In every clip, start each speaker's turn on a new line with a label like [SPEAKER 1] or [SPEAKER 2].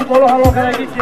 [SPEAKER 1] Боло ҳаво карагӣ чи?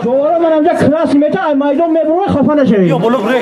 [SPEAKER 1] دوباره من اینجا کلاس میته میدان میبرم خفه نشوی.
[SPEAKER 2] یا بالا بره.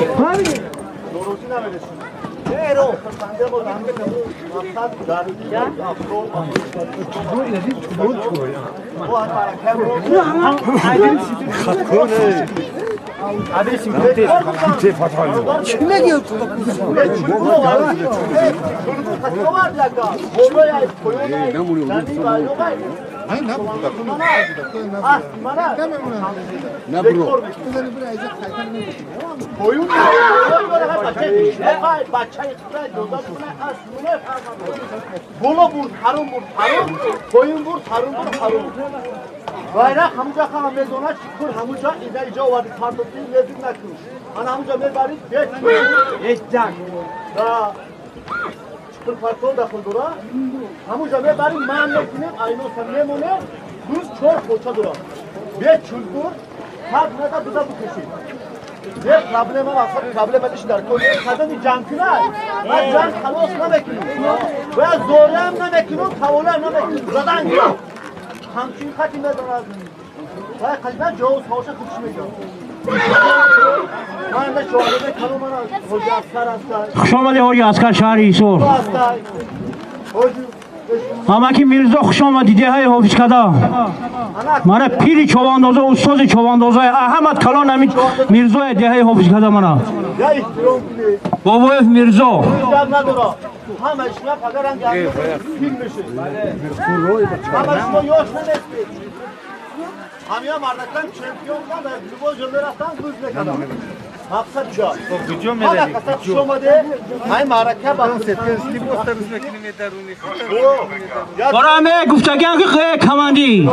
[SPEAKER 3] Bayrak همونجا خواهم میزونه چیکار همونجا اینجا اینجا وارد پارتوتی نزدیک نکن. من همونجا میبرید یک یک جنگ و چیکار پارتو داخل داره همونجا میبرید من میکنیم اینو سر میمونه روز چهار کوچه داره یک چلگور هر نفر دو تا بکشید. یک پرابلم هم اصلا پرابلم ازش در کل قدم جنگ کنه من جنگ خلاص نمیکنم و زورم نمیکنم تاولم نمیکنم زدن همچین خطی ندارد. باید قلبا جاوز هاشه خوبش میگم. من ده شاهده کلو من حاجی اصغر هستم.
[SPEAKER 1] خوش آمدی حاجی اصغر شهر ایسور. همکی میرزا خوش آمدی دههای حافظ کده. من پیری چوباندازه استاد چوباندازه احمد کلان همین میرزا دههای حافظ کده من. بابایف میرزا.
[SPEAKER 3] همه شما فقط رنگ فیلم میشه. همه شما یاش نمیستید. همه مردکان چمپیون بودن در لباس جلو رفتن روز میکردن. مقصد جا. حالا کسا خوش آمده. های معرکه با
[SPEAKER 1] برای همه گفتگان که خیلی کماندی.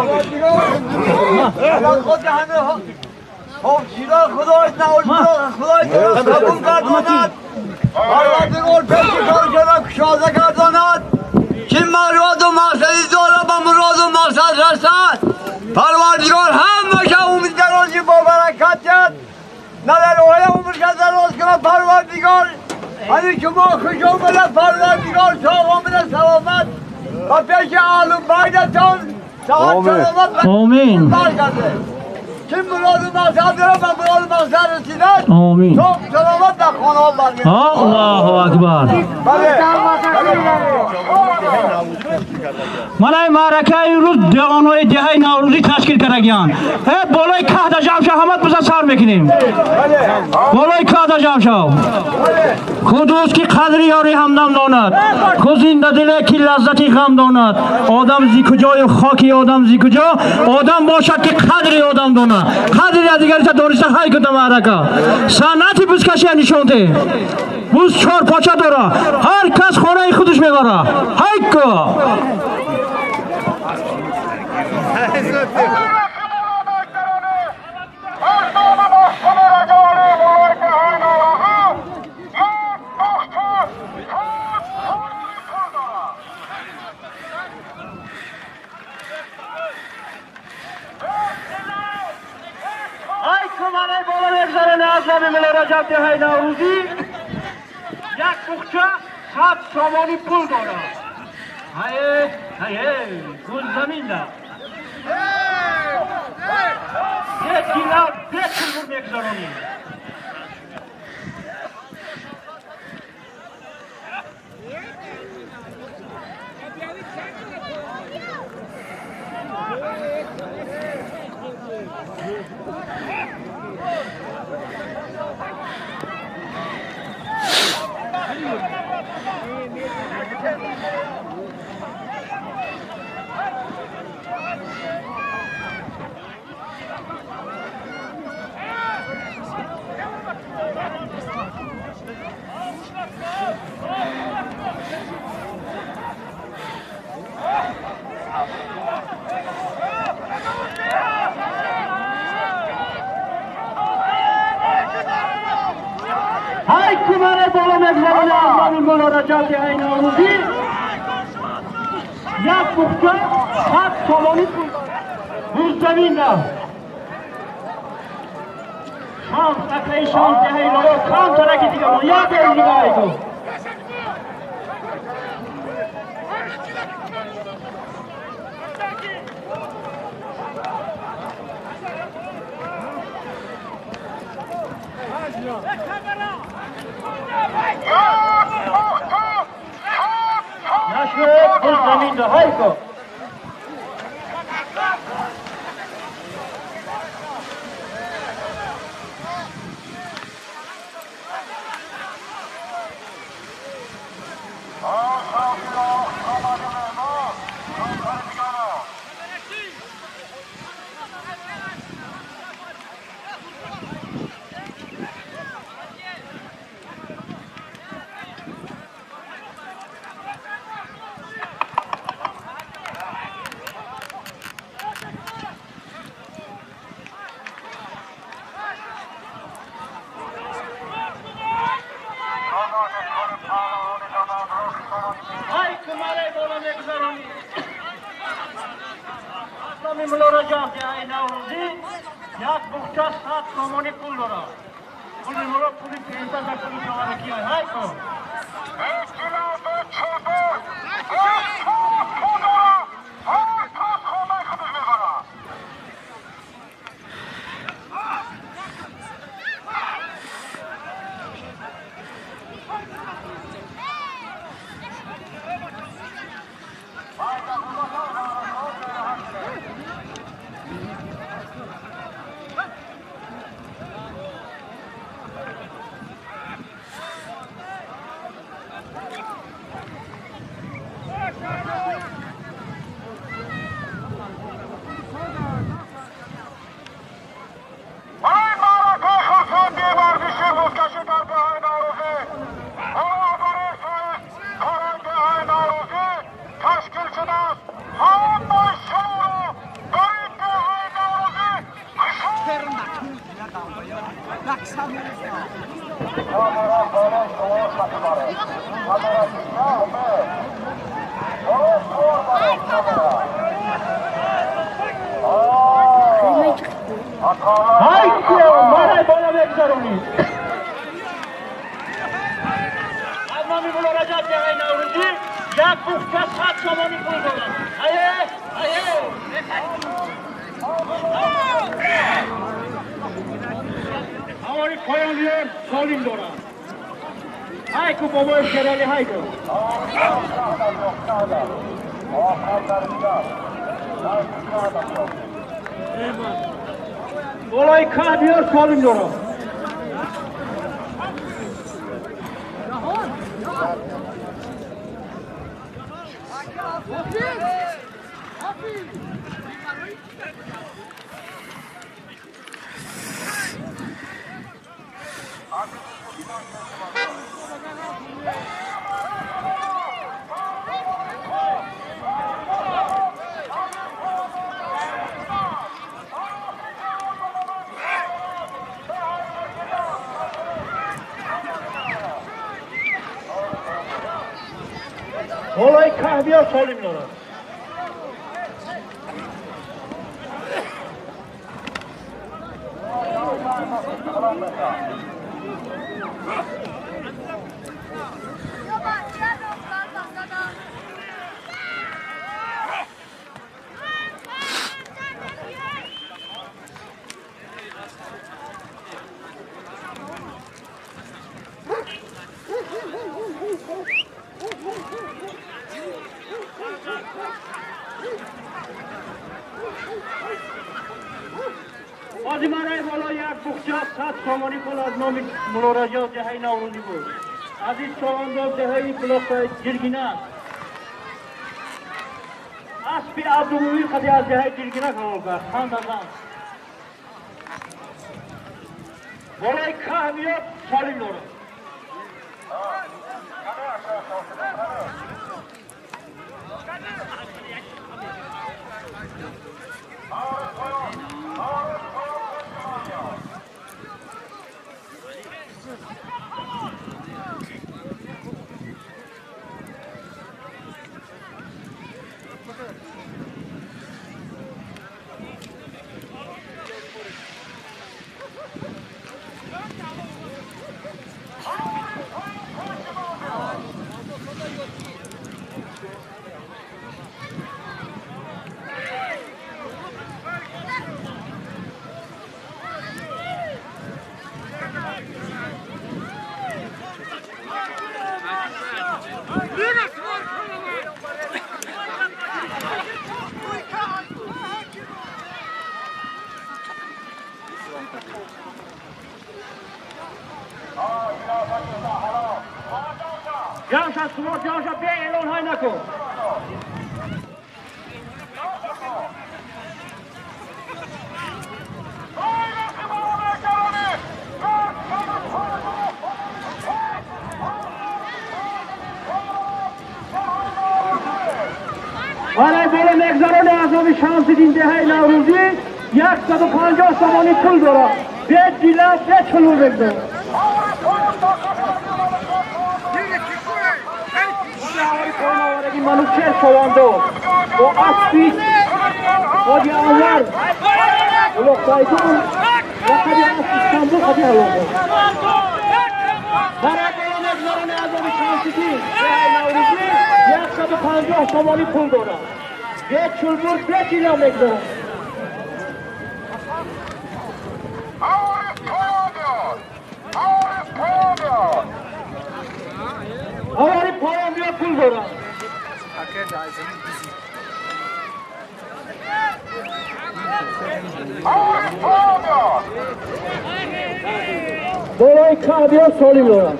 [SPEAKER 3] خدای قبول گرداند. پروردگار پیش کار کشاده گرداند. که مراد و مقصدی داره به مراد و مقصد رسد. پروردگار همه امید درازی با برکت دهد. نه در آیا عمر که دراز کنه پروردگار. همین که ما خوش آمده پروردگار تا آمده سلامت و پیش اهل بیتتان سلامت
[SPEAKER 1] آمین
[SPEAKER 3] برگرده. که مراد و مقصد داره به مراد و مقصد رسیدن.
[SPEAKER 1] آمین.
[SPEAKER 3] تا سلامت در خانه ها برگرده.
[SPEAKER 1] الله اکبر. من این معرکه روز دیوانهای دهه نوروزی تشکیل کردگیان. بالای کهده جمع شو همت بزن سر میکنیم. بالای کهده جمع شو. کدوز که قدر یاری همدم داند، کو زنده دله که لذتی غم داند. آدم زی کجای خاکی آدم زی کجا آدم باشد که قدر آدم داند. قدر دیگری تا دانسته های کده معرکه. صنعتی بزکشی نشون ده. بز چهار پاچه داره. هر کس خانه خودش میبره. های کو. یک بخچه 100 سامانی پول داره. های های گل زمین ده. یک کیلو 10 کیلو میگذارونیم. های کمره بالا میگذارونه از مولا رجب دهه نوروزی یک بخچه 100 سامانی پول بوز زمین ده. Шамс акаи Шамс деҳаи Лоё кам тараки дига мон, як бори дига айко. Нашуд пул замин да ҳайко. Як бухча 100 сомонӣ пул дорад. Пули моро пули пенса дар пули шаваракӣ ҳайко. Як бухча 100 сомонӣ пул дорад. Ае, ае. Ҳамори поёниён солим дорад. Ҳайку бобои Шерали ҳайку. Болои каҳ биёр солим дорад. Болои каҳ биёр солим дорад. Озимараи боло як бухча 100 сомонӣ пул аз номи Муллораҷаб деҳаи Наврӯзӣ буд. Азиз човандоз деҳаи Булоқи Ҷиргина. Аспи Абдумӯмин қади аз деҳаи Ҷиргина қарор кард. Ханд азан. Болои каҳ меёд солим дорад. Ҷамша сувор ҷамша бе эълон ҳай накун. Барои боло мегзарони азоби Шамсиддин деҳаи Наврӯзӣ 150 сомонӣ пул дорад. Бе ҷила, бе чулур мегзарад. Манучер Шовандоз бо аспи Ҳоҷи Анвар Улуғсайдун лақаби асп Истанбул қади ҳалол буд. Барои боло мегзарони азоби Шамсиддин деҳаи Наврӯзӣ 150 сомонӣ пул дорад. Бе чулбур, бе ҷила мегзарад. Аввали поён биё пул дорад. Болои каҳ биё солим дорад.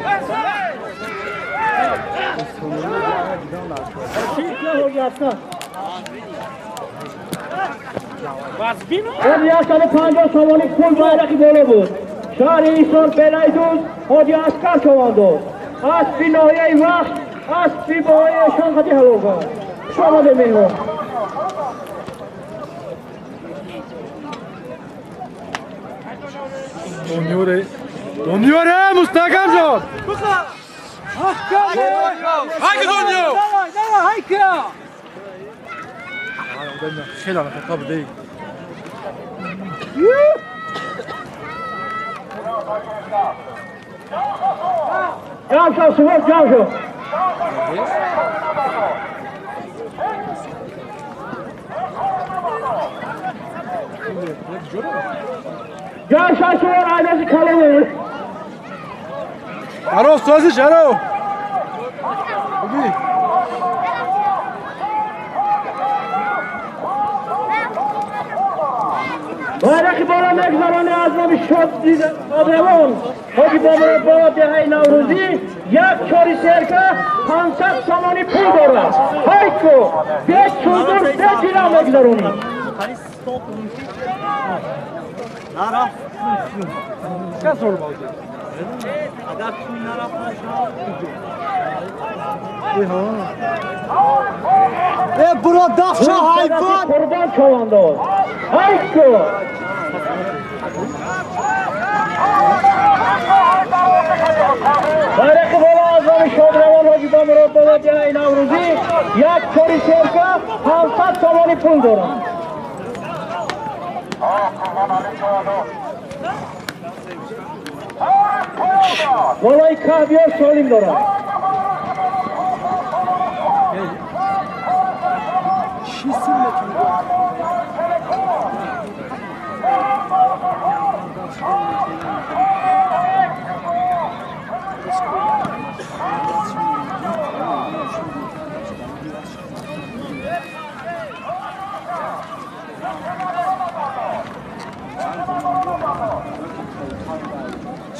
[SPEAKER 1] Он 150 сомонӣ пул байрақи боло буд. Шаҳри Ҳисор Белайдуз Ҳоҷи Аскар Шовандоз аспи ноҳияи Вахш аспи бои эшон қади ҳалол кард. Хуш омадед меҳмон.
[SPEAKER 2] Dönüyor he Mustahkam ҷон. Haydi dönüyor. خیلی خطاب دی.
[SPEAKER 1] جمع شو سوار جمع شو. جمع شو سوار عايز كلامه.
[SPEAKER 2] عروس سازش عروس.
[SPEAKER 1] байрақи боло мегзарони аз номи шодравон ҳоҷи бобо деҳаи Наврӯзӣ як чори серка 500 сомонӣ пул дорад. Ҳайку бе чулдур, бе ҷила мегзаронӣ.
[SPEAKER 3] Буро дафша ҳайвон
[SPEAKER 1] Қурбон Човандоз. Ҳайку байрақи боло аз номи шодравон ҳоҷи Бомурод бобо деҳаи Наврӯзӣ як чори серка 500 сомонӣ пул дорад. Болои каҳ биёр солим дорад.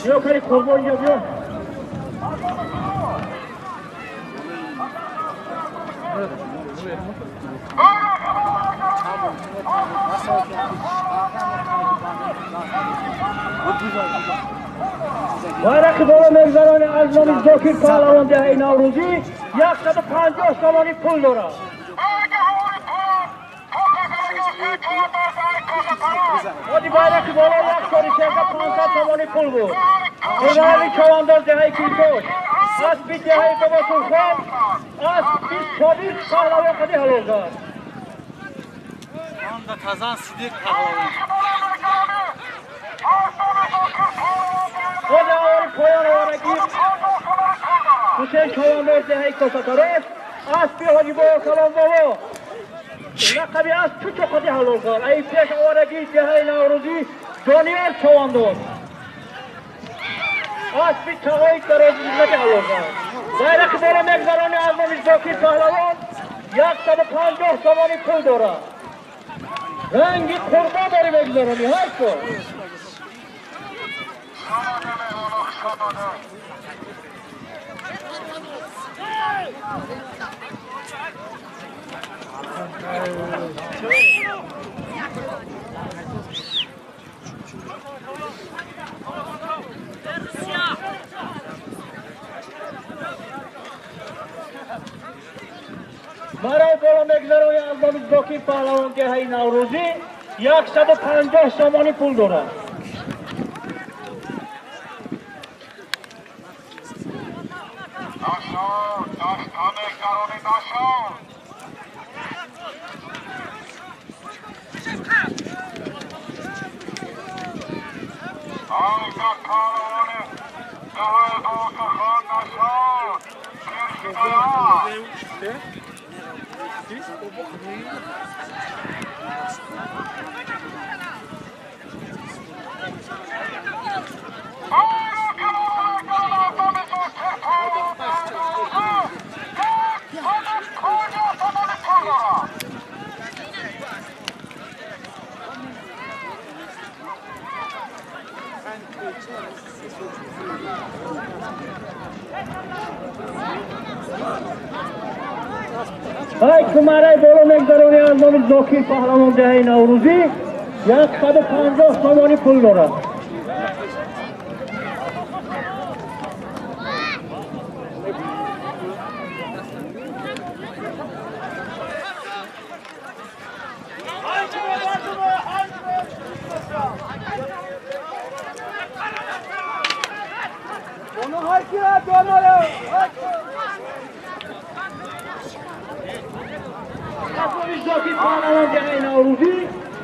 [SPEAKER 1] Биё кари қурбон инҷо биё. Байрақи боло мегзарони аз номи Зокир Паҳлавон деҳаи Наврӯзӣ 150 сомонӣ пул дорад. Ҳоҷи байрақи боло як чори серка 500 сомонӣ пул буд. Қурбонали Човандоз деҳаи Килтош аспи деҳаи Бобосулхон аспи Собир Паҳлавон қади ҳалол кард. Ҳоҷи аввали поён оварагӣ Ҳусейн Човандоз деҳаи Косатарош аспи Ҳоҷи Бобокалон бобо лақаби асп чучо қади ҳалол кард. Ай пеш оварагӣ деҳаи Наврӯзӣ Дониёр Човандоз аспи тағои дарозмуддати ҳалол кард. Байрақи боло мегзарони аз номи Зокир Паҳлавон 150 сомонӣ пул дорад. Ранги қурбон дорӣ мегзаронӣ ҳайку. Барои боло мегузарони аз номи Зокир паҳлавон деҳаи Наврӯзӣ 150 сомонӣ пул дорад. Ай кумараи боло мегузарони аз номи Зокир паҳлавон деҳаи Наврӯзӣ 150 сомонӣ пул дорад. Зокир паҳлавон деҳаи Наврӯзӣ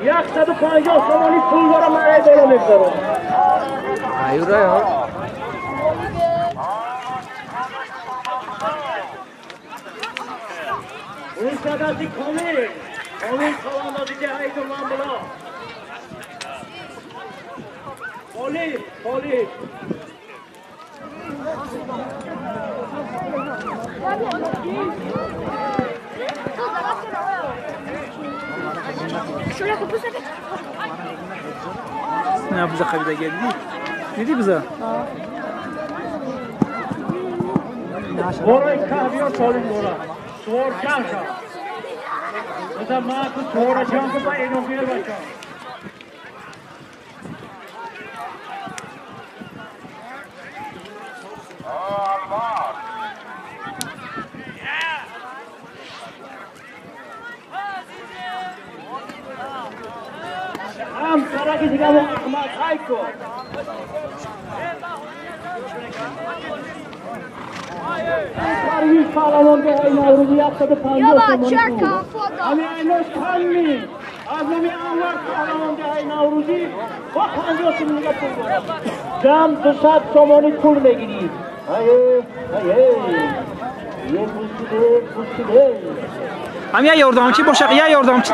[SPEAKER 1] 150 сомонӣ пул дорад, мараи боло мегузарон. Устадаси Комил, Комил чавандози деҳаи Дурманбулоқ. Толиб, Толиб.
[SPEAKER 2] Не, буза қабида гелди. Диди буза?
[SPEAKER 1] Болои каҳ биё солим дорад. Сувор ҷамъ шав. Буза маку сувора ҷамъ кун ба эноқия бача. Ҳам тарафи дига мо Аҳмад Ҳайко. Парвиз паҳлавон деҳаи Наврӯзӣ 150 сомонӣ пул. Ҳами айнош Калли аз номи Анвар паҳлавон деҳаи Наврӯзӣ бо 50 сомонӣ дига пул дорад. Ҷамъ 200 сомонӣ пул мегирӣ. Ҳае, ҳае. Е пусиде, пусиде.
[SPEAKER 2] Ҳам я ёрдамчи бошад, я ёрдамчи.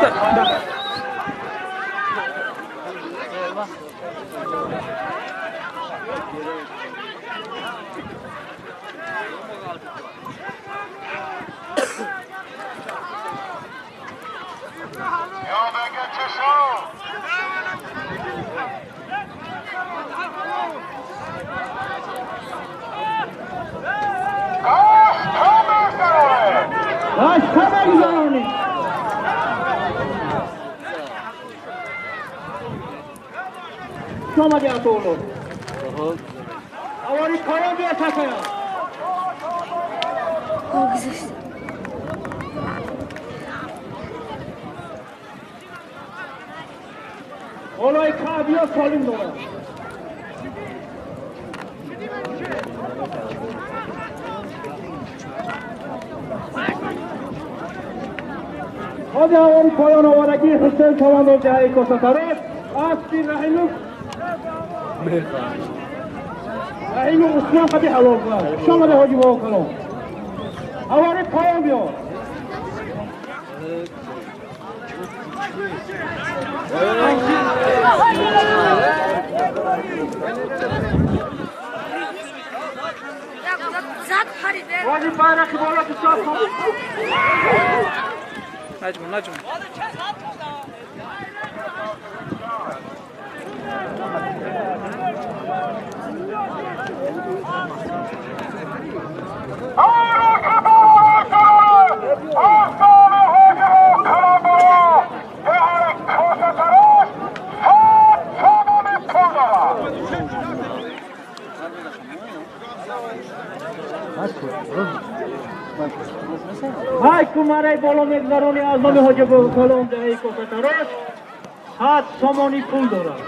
[SPEAKER 1] омади атоулло. Аввали поён бия такая. Болои каҳ биё солим дорад. Ҳоди ҳавори поён оварагии Ҳусейн чавандоз деҳаи Косатарош аспи Раҳимов Раҳимов Усмон қади ҳалол кунад. Хуш омаде ҳоҷи бобо калон. Ҳавори поён биё. Ҳоҷи байрақи боло 200 сомон.
[SPEAKER 2] Наҷмун, наҷмун.
[SPEAKER 1] Ҳай кумараи боло мегузарони аз номи ҳоҷи Бобокалон деҳаи Косатарош 100 сомонӣ пул дорад.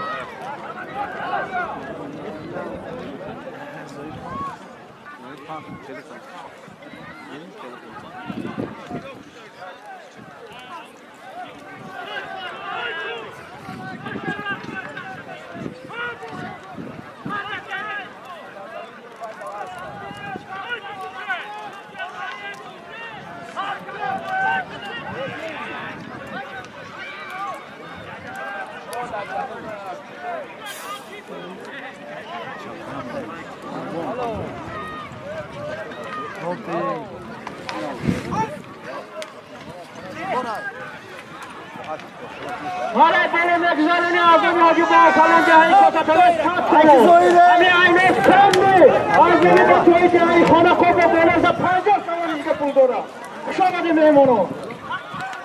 [SPEAKER 1] Ҳалай боло мегузарони аз номи ҳоҷи Бобокалон деҳаи Косатарош 100 сомон. Ҳамин айнос кам не. Аз номи бачаҳои деҳаи Хонақоб бо болоза 50 сомони дига пул дорад. Хуш омадед меҳмонон.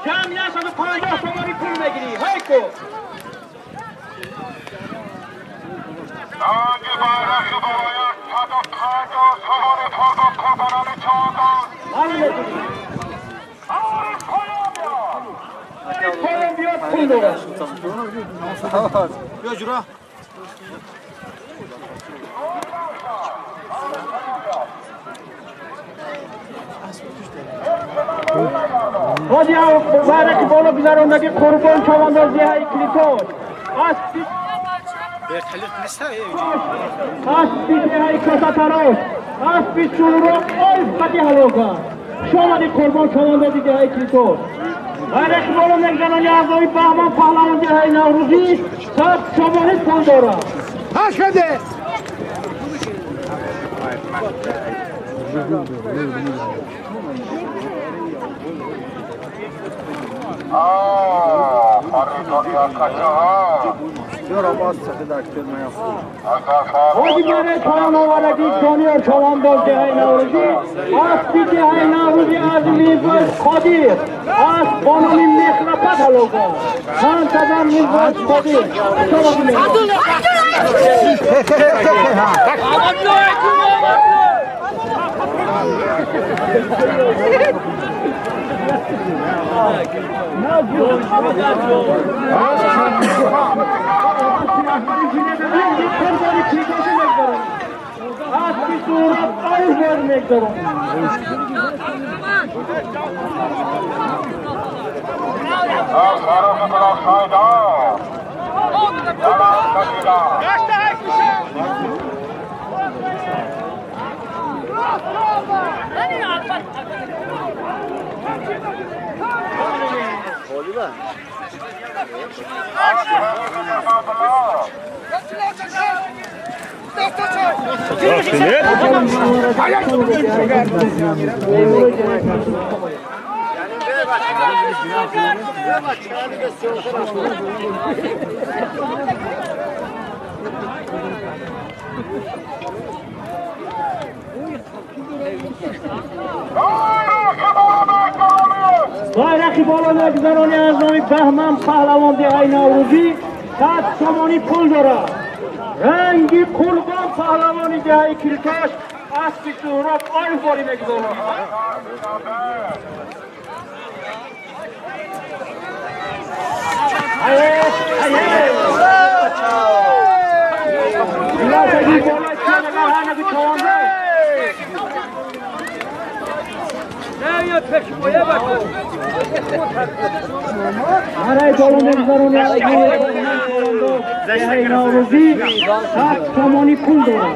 [SPEAKER 1] Ҷамъ 150 сомонӣ пул мегирӣ. Ҳай ку.
[SPEAKER 4] Ранги байрақи болояк 150 сомонӣ пул ба қурбонони чавандоз.
[SPEAKER 1] Поён биёд пул дорад.
[SPEAKER 2] Биё ҷура.
[SPEAKER 1] Ҳоҷи байрақи боло гузарондагӣ қурбон чавандоз деҳаи Килитош. Аспи деҳаи Косатарош, аспи Суҳроб оиф қати ҳалока. Хуш омадед қурбон чавандози деҳаи Килитош. Байрақи боло мегузарони аз номи Баҳман паҳлавон деҳаи Наврӯзӣ 100 сомонӣ пул дорад.
[SPEAKER 2] Ҳаш каде.
[SPEAKER 1] ҳоҷи барои поён овардагии Дониёр чавандоз деҳаи Наврӯзӣ аспи деҳаи Наврӯзӣ аз Мирзоев Қодир асп бо номи Мехрапат ҳалока. Чанд қадам Мирзоев Қодир. Аспи Суҳроб оиф бор мегузаронад. Байрақи боло мегузарони аз номи Баҳман паҳлавон деҳаи Наврӯзӣ 100 сомонӣ пул дорад. Ранги қурбон паҳлавони деҳаи Килтош аспи Суҳроб оиф борӣ мегузорад. Барои боло мегузарони аз номи Баҳман чавандоз деҳаи Наврӯзӣ 100 сомонӣ пул дорад.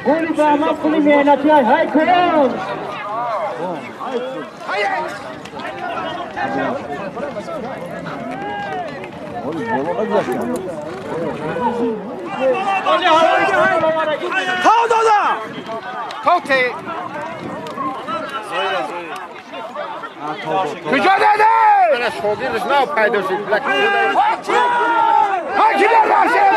[SPEAKER 1] Гули Баҳман пули меҳнатӣ ҳай кунон.
[SPEAKER 5] کجا داده؟ من شاگردش نه پیدا شد. ها کی در راشه؟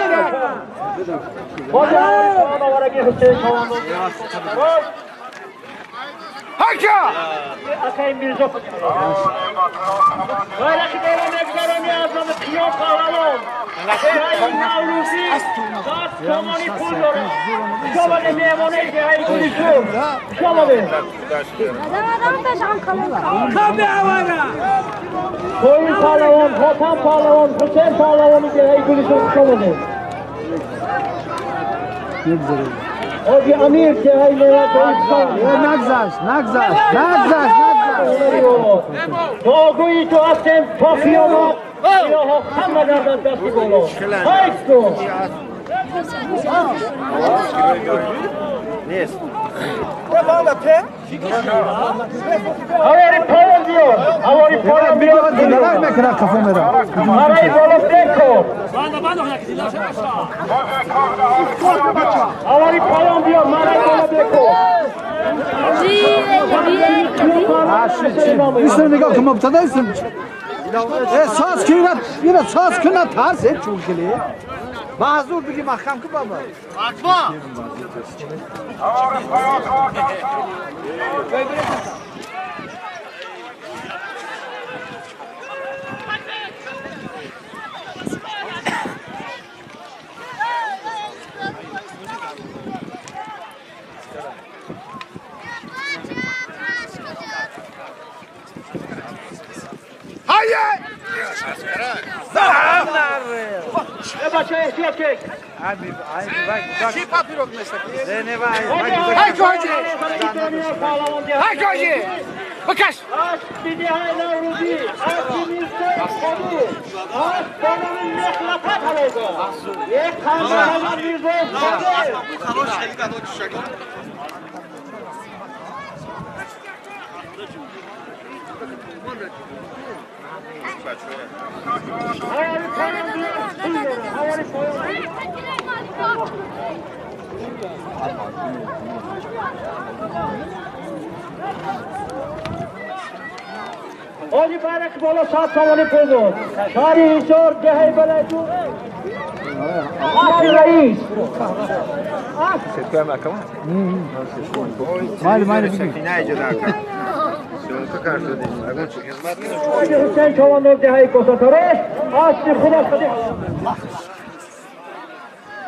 [SPEAKER 5] ها کیا؟
[SPEAKER 1] کوی پهلوان، خاتم پهلوان، حسین پهلوانی که ای گلی سرخ شده. آجی امیر که ای
[SPEAKER 3] نگذشت نگذشت نگذشت نگذشت.
[SPEAKER 1] داگویی تو هستیم تا خیابان اینها همه در دست بالا. هایت تو.
[SPEAKER 3] نیست.
[SPEAKER 1] هواری پایان بیار، هواری پایان بیار.
[SPEAKER 3] نکنه کفو میرم.
[SPEAKER 1] هواری بالا بکن. هواری پایان بیار، مرای بالا بکن.
[SPEAKER 3] ایستر نگاه که مبتدا ایستر. ساز کنه، اینه ساز کنه ترس چون کلی. معذور بگی محکم که بابا.
[SPEAKER 1] بچه احتیاط کن.
[SPEAKER 5] چی پاپیروک مثل؟ های کاجی! های کاجی! بکش!
[SPEAKER 1] آجی بایرک بالا 7 سامانی پول بود. شهری ایشار دهی بلدو. آجی رئیس.
[SPEAKER 3] مالی مالی بگی.
[SPEAKER 1] آجی حسین چوان دهی کساترش. آجی خدا خدی.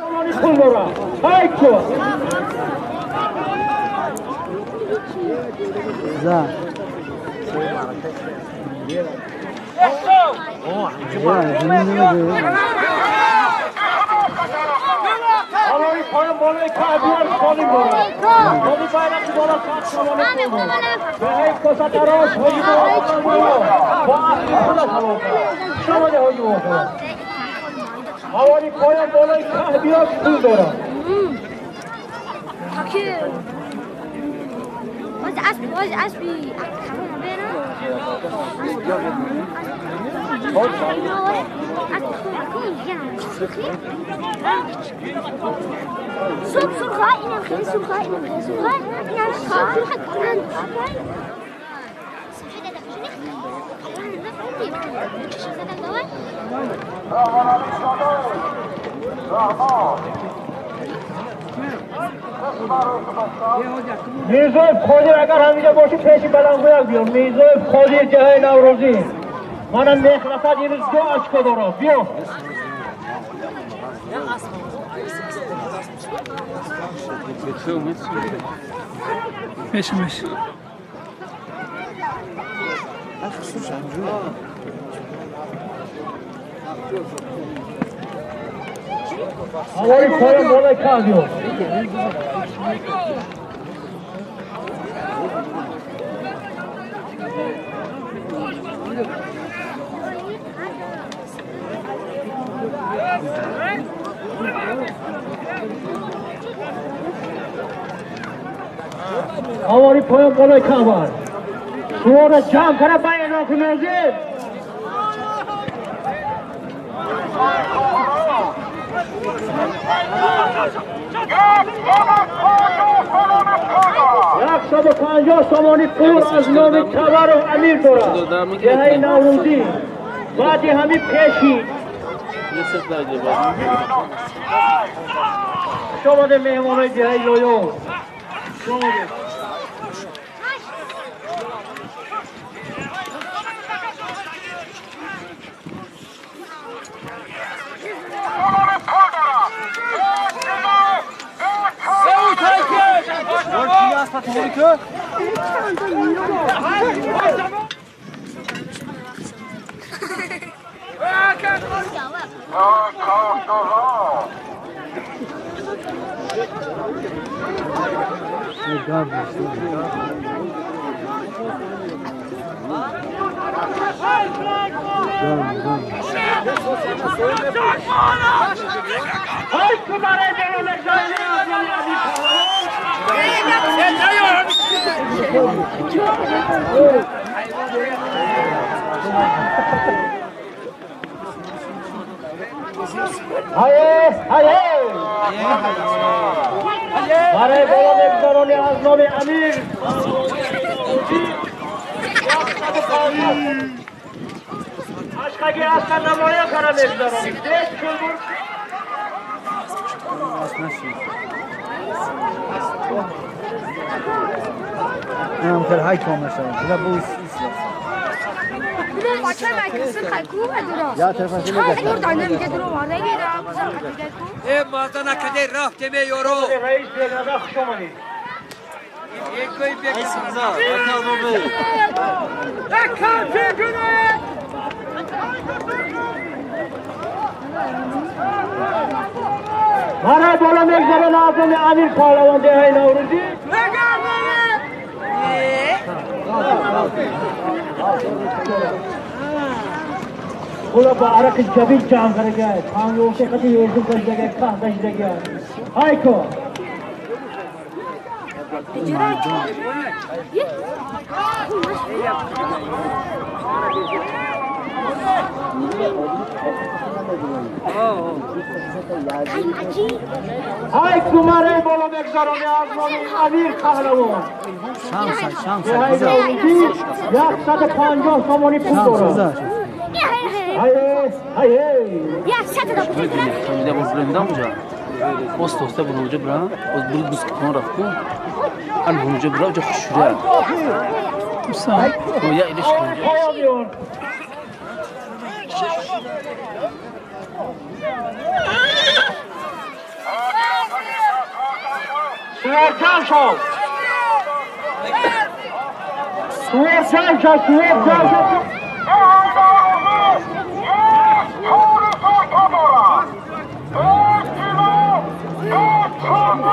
[SPEAKER 1] سامانی پول داره. های کو.
[SPEAKER 3] زا.
[SPEAKER 1] هواری پایان بالای کعبیار خالی برو. خالی بایرک بالا 7 سامانی پول بود. دهی کساتراش حاجی بابا. با اصلی خدا سلام. شما ده حاجی بابا. هواری پایان بالای کعبیار پول داره.
[SPEAKER 6] باز اسبی
[SPEAKER 1] میرزای خودی اگر همیشه باشی پیشی بلنگویک بیار. میرزای خودی جهه نوروزی منم مخلصت این روز دو اشکا دارم. بیا
[SPEAKER 2] میشه میشه
[SPEAKER 1] هوای پایان بالای کردیو. هواری پایان بالای کعبه. Суора ҷамъ кара ба эълон кунозим. 150 сомонӣ пул аз номи Таваров Амир дорад. Деҳаи Наврӯзӣ. Баъди ҳамин пеши хуш омадед меҳмонои деҳаи Лоён. Хуш омадед. برای بالا مقدارانی از نام امیر اشقاگی اصلا نمایان کنه مقدارانی
[SPEAKER 2] نعم خير هاي كوم مثلا لا بوس
[SPEAKER 1] برای بالا مقداران از نام امیر پهلوان دهه نوروزی. خدا با عرق جبین جمع کرده پنجوسه قطعی یردم کشیده که کشیده هایکو های کمره بالا مگذارانی از نام امیر پهلوان 150 سامانی پول دارد.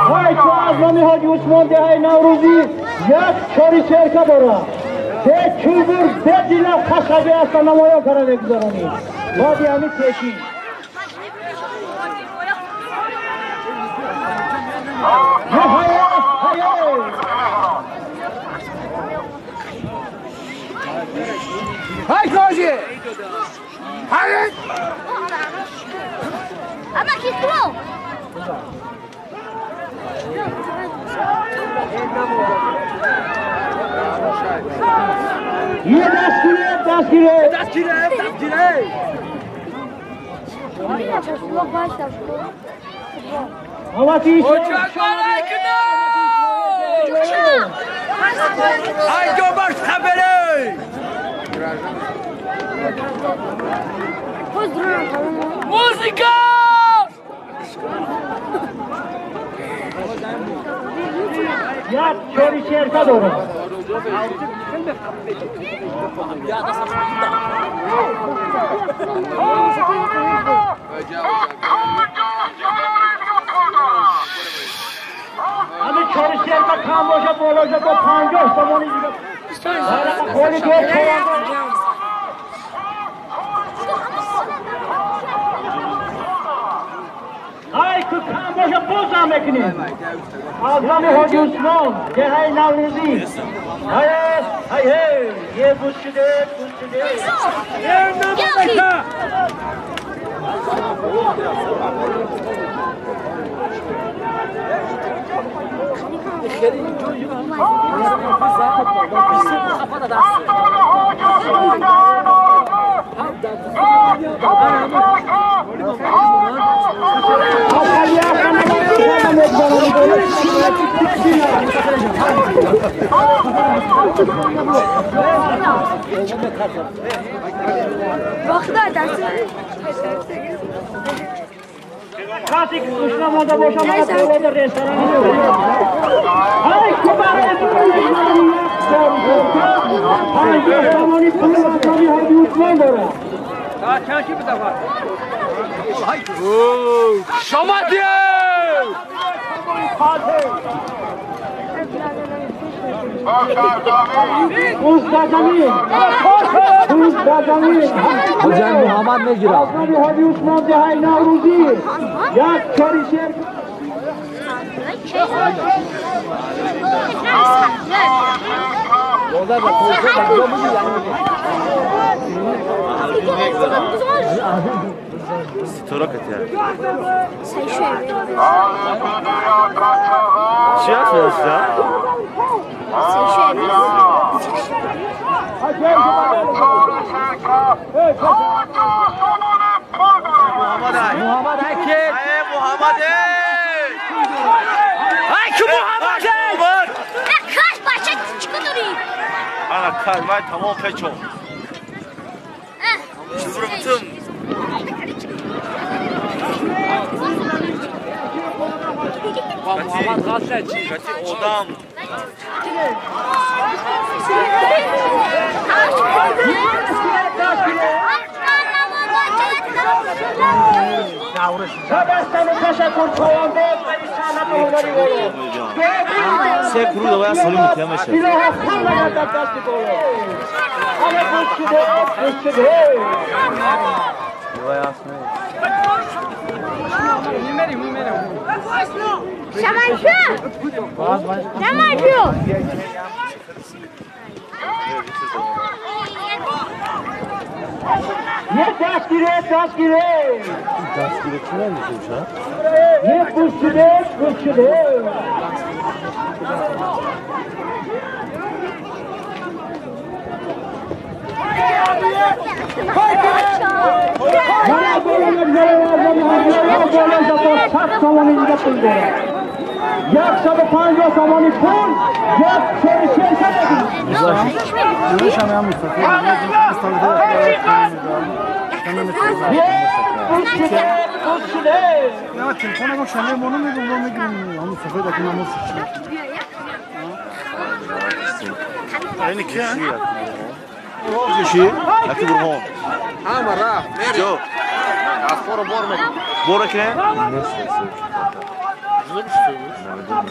[SPEAKER 1] های تو از نام حاجی عثمان دهه نوروزی یک چاری سرکه دارد. به چوبور به دیلف خشبه است نمایان کرده بگذارانی. بادی همین پیشین.
[SPEAKER 5] های کاجی های
[SPEAKER 6] اما کی تو
[SPEAKER 1] یه دستگیره دستگیره
[SPEAKER 5] دستگیره دستگیره های دوبار خبره موزیکا
[SPEAKER 1] یک چوری شرکت دارم. همین چوری شرکت کم باشه بالا باشه با 50 سامانی دیگه. خیلی دور ای که کم باشه боз ҷамъ мекунем. Аз номи Ҳоҷи Усмон, деҳаи Наврӯзӣ. Ҳай, ҳай, е буз шуде, буз шуде. کسی که گوش نمانده باشه من بالا در رستوران های کبار 50 سامانی پول مطلبی حاجی عثمان داره.
[SPEAKER 2] چند چی بده؟
[SPEAKER 5] شما
[SPEAKER 7] حجان محمد میگیرم.
[SPEAKER 1] حاجی عثمان دهای نوروزی یک چاری شیر
[SPEAKER 5] چی هست باشتا؟
[SPEAKER 7] محمد حکیم
[SPEAKER 5] محمد حکیم محمد
[SPEAKER 6] کاش بچه چیکار داری؟
[SPEAKER 5] انا کار من تمام پیچون چطور
[SPEAKER 2] محمد غزه چی؟
[SPEAKER 5] آدم
[SPEAKER 8] سه کرو دوباره سالی متهم میشه.
[SPEAKER 1] یه دستگیره دستگیره
[SPEAKER 8] دستگیره کی نمیشه؟
[SPEAKER 1] یه گوشیده گوشیده یک صد و 50 سامانی پول یک 46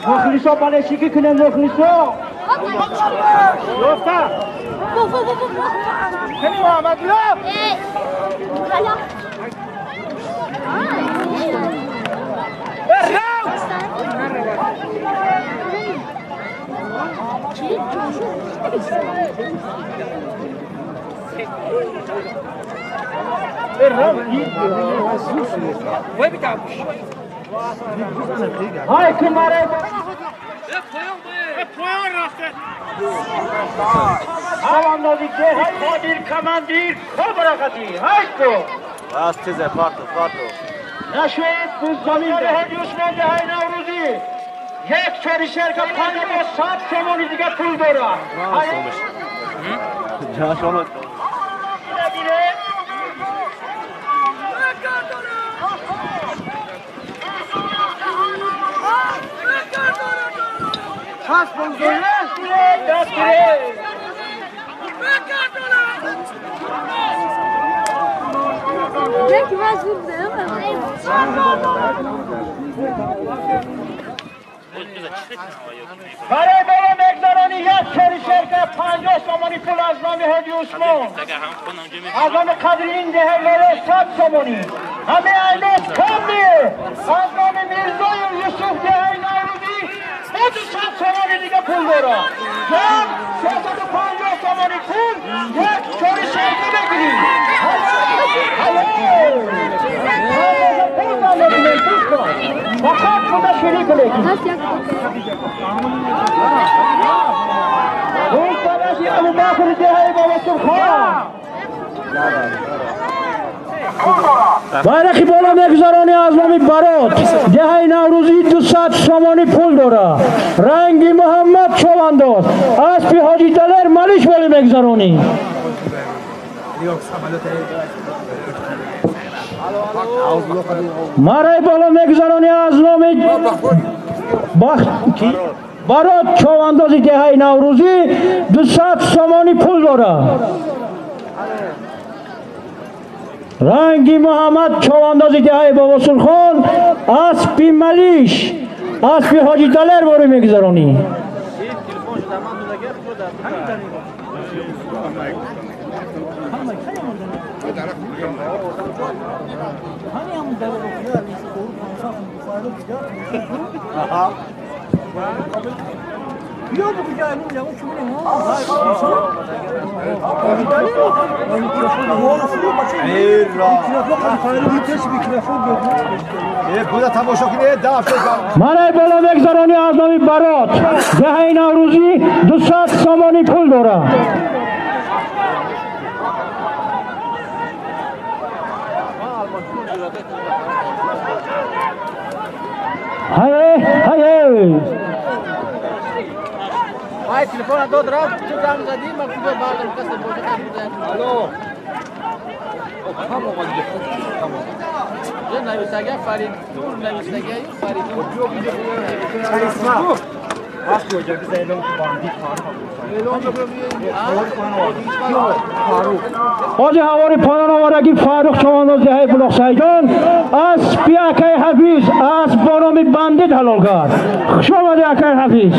[SPEAKER 1] مخلصا بالشیکی کنه مخلصا یافته کنی محمد لب های کماره قادر کماندیر کبرا های کو
[SPEAKER 8] راست تیزه پارتو پارتو
[SPEAKER 1] نشد بوز زمین حاجی عثمان دهای نوروزی یک چاری شرکت 57 سامانی دیگه پول داره. برای بالا мегузаронӣ як чори шерка 50 сомонӣ пул аз номи Ҳоҷи Усмон. Аз номи Қадриддин деҳаи Лоле 100 сомонӣ. Ҳамин айнос кам не. Аз номи Мирзою Юсуф деҳаи Наврӯзӣ 200 сомонӣ дига пул дорад. Ҷам 350 сомонӣ пул як чори шерка мегирӣ. Фақат пуда ширик мекунӣ. Пул талаши Абубакр деҳаи Бобосурхон. Байрақи боло мегузаронӣ аз номи Барот деҳаи Наврӯзӣ 200 сомонӣ пул дорад. Ранги Муҳаммад Човандоз аспи Ҳоҷи Далер Малиш болӣ мегузаронӣ. Марай боло мегузаронӣ аз номи Барот Човандози деҳаи Наврӯзӣ 200 сомонӣ пул дорад. Ранги Муҳаммад Човандози деҳаи Бобосурхон аспи Малиш аспи Ҳоҷи Далер борӣ мегузаронӣ. Марай боло мегузаронӣ аз номи Барот деҳаи Наврӯзӣ 200 сомонӣ пул дорад. Ҳай ҳай
[SPEAKER 7] ай телефон дод рафт чӣ занг задӣ ман куҷо бардам касе бошад. Алло кам омад кам ҷа нависага Фаридун нависага Фаридун
[SPEAKER 1] ҳоҷи ҳавори поён овардаги Фаррух Човандоз деҳаи Булоқсайҷон аспи акаи Ҳафиз асп бо номи Бандит ҳалол кард. Хуш омадӣ акаи Ҳафиз.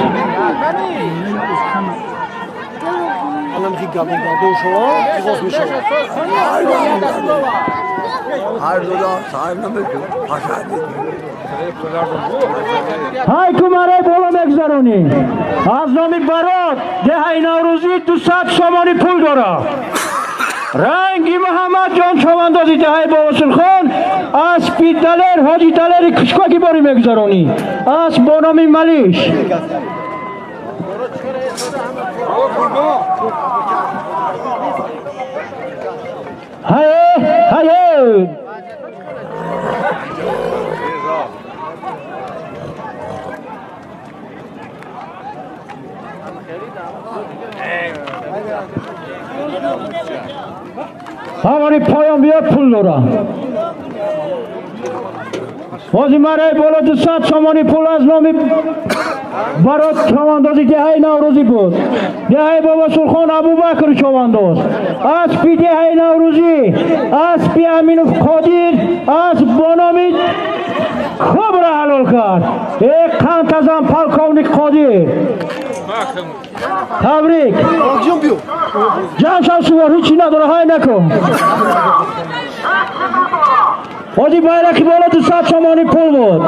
[SPEAKER 1] Ҳай ку марай боло мегузаронӣ аз номи Барот деҳаи Наврӯзӣ 200 сомонӣ пул дорад. Ранги Муҳаммадҷон Човандози деҳаи Бобосурхон аспи Далер Ҳоҷи Далери Кушкоки борӣ мегузаронӣ асп бо номи Малиш. Ҳай ҳай ҳавори поён биёд пул дорад. Ҳози марай боло 200 сомонӣ пул аз номи Барот Човандози деҳаи Наврӯзӣ буд. Деҳаи Бобосурхон Абубакр Човандоз аспи деҳаи Наврӯзӣ аспи Аминов Қодир асп бо номи Кобра ҳалол кард. Э қантазан полковник Қодир. Табрик. Ҷамъ шав сувор ҳеҷ чӣ надора ҳай накун. Ҳоҷи байрақи боло 200 сомонӣ пул буд.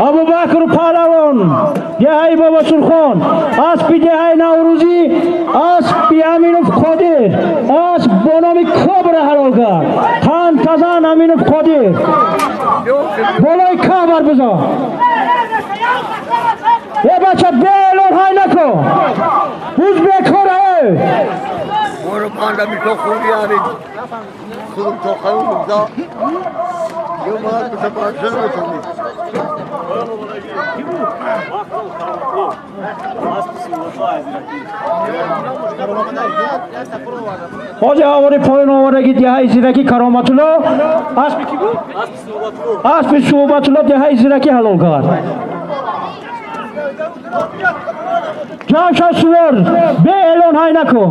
[SPEAKER 1] Абубакр Паҳлавон деҳаи Бобосурхон аспи деҳаи Наврӯзӣ аспи Аминов Қодир асп бо номи Кобра ҳалол кард. Қантазан Аминов Қодир болои каҳ баргузор. Е бача беэлон ҳай накун. Буз бекора эй. Ҳоҷи ҳавори поён овардаги деҳаи Зираки Кароматулло аспи кӣ буд? Аспи Суҳбатулло деҳаи Зираки ҳалол кард. Ҷамъ шав сувор беэлон ҳай накун.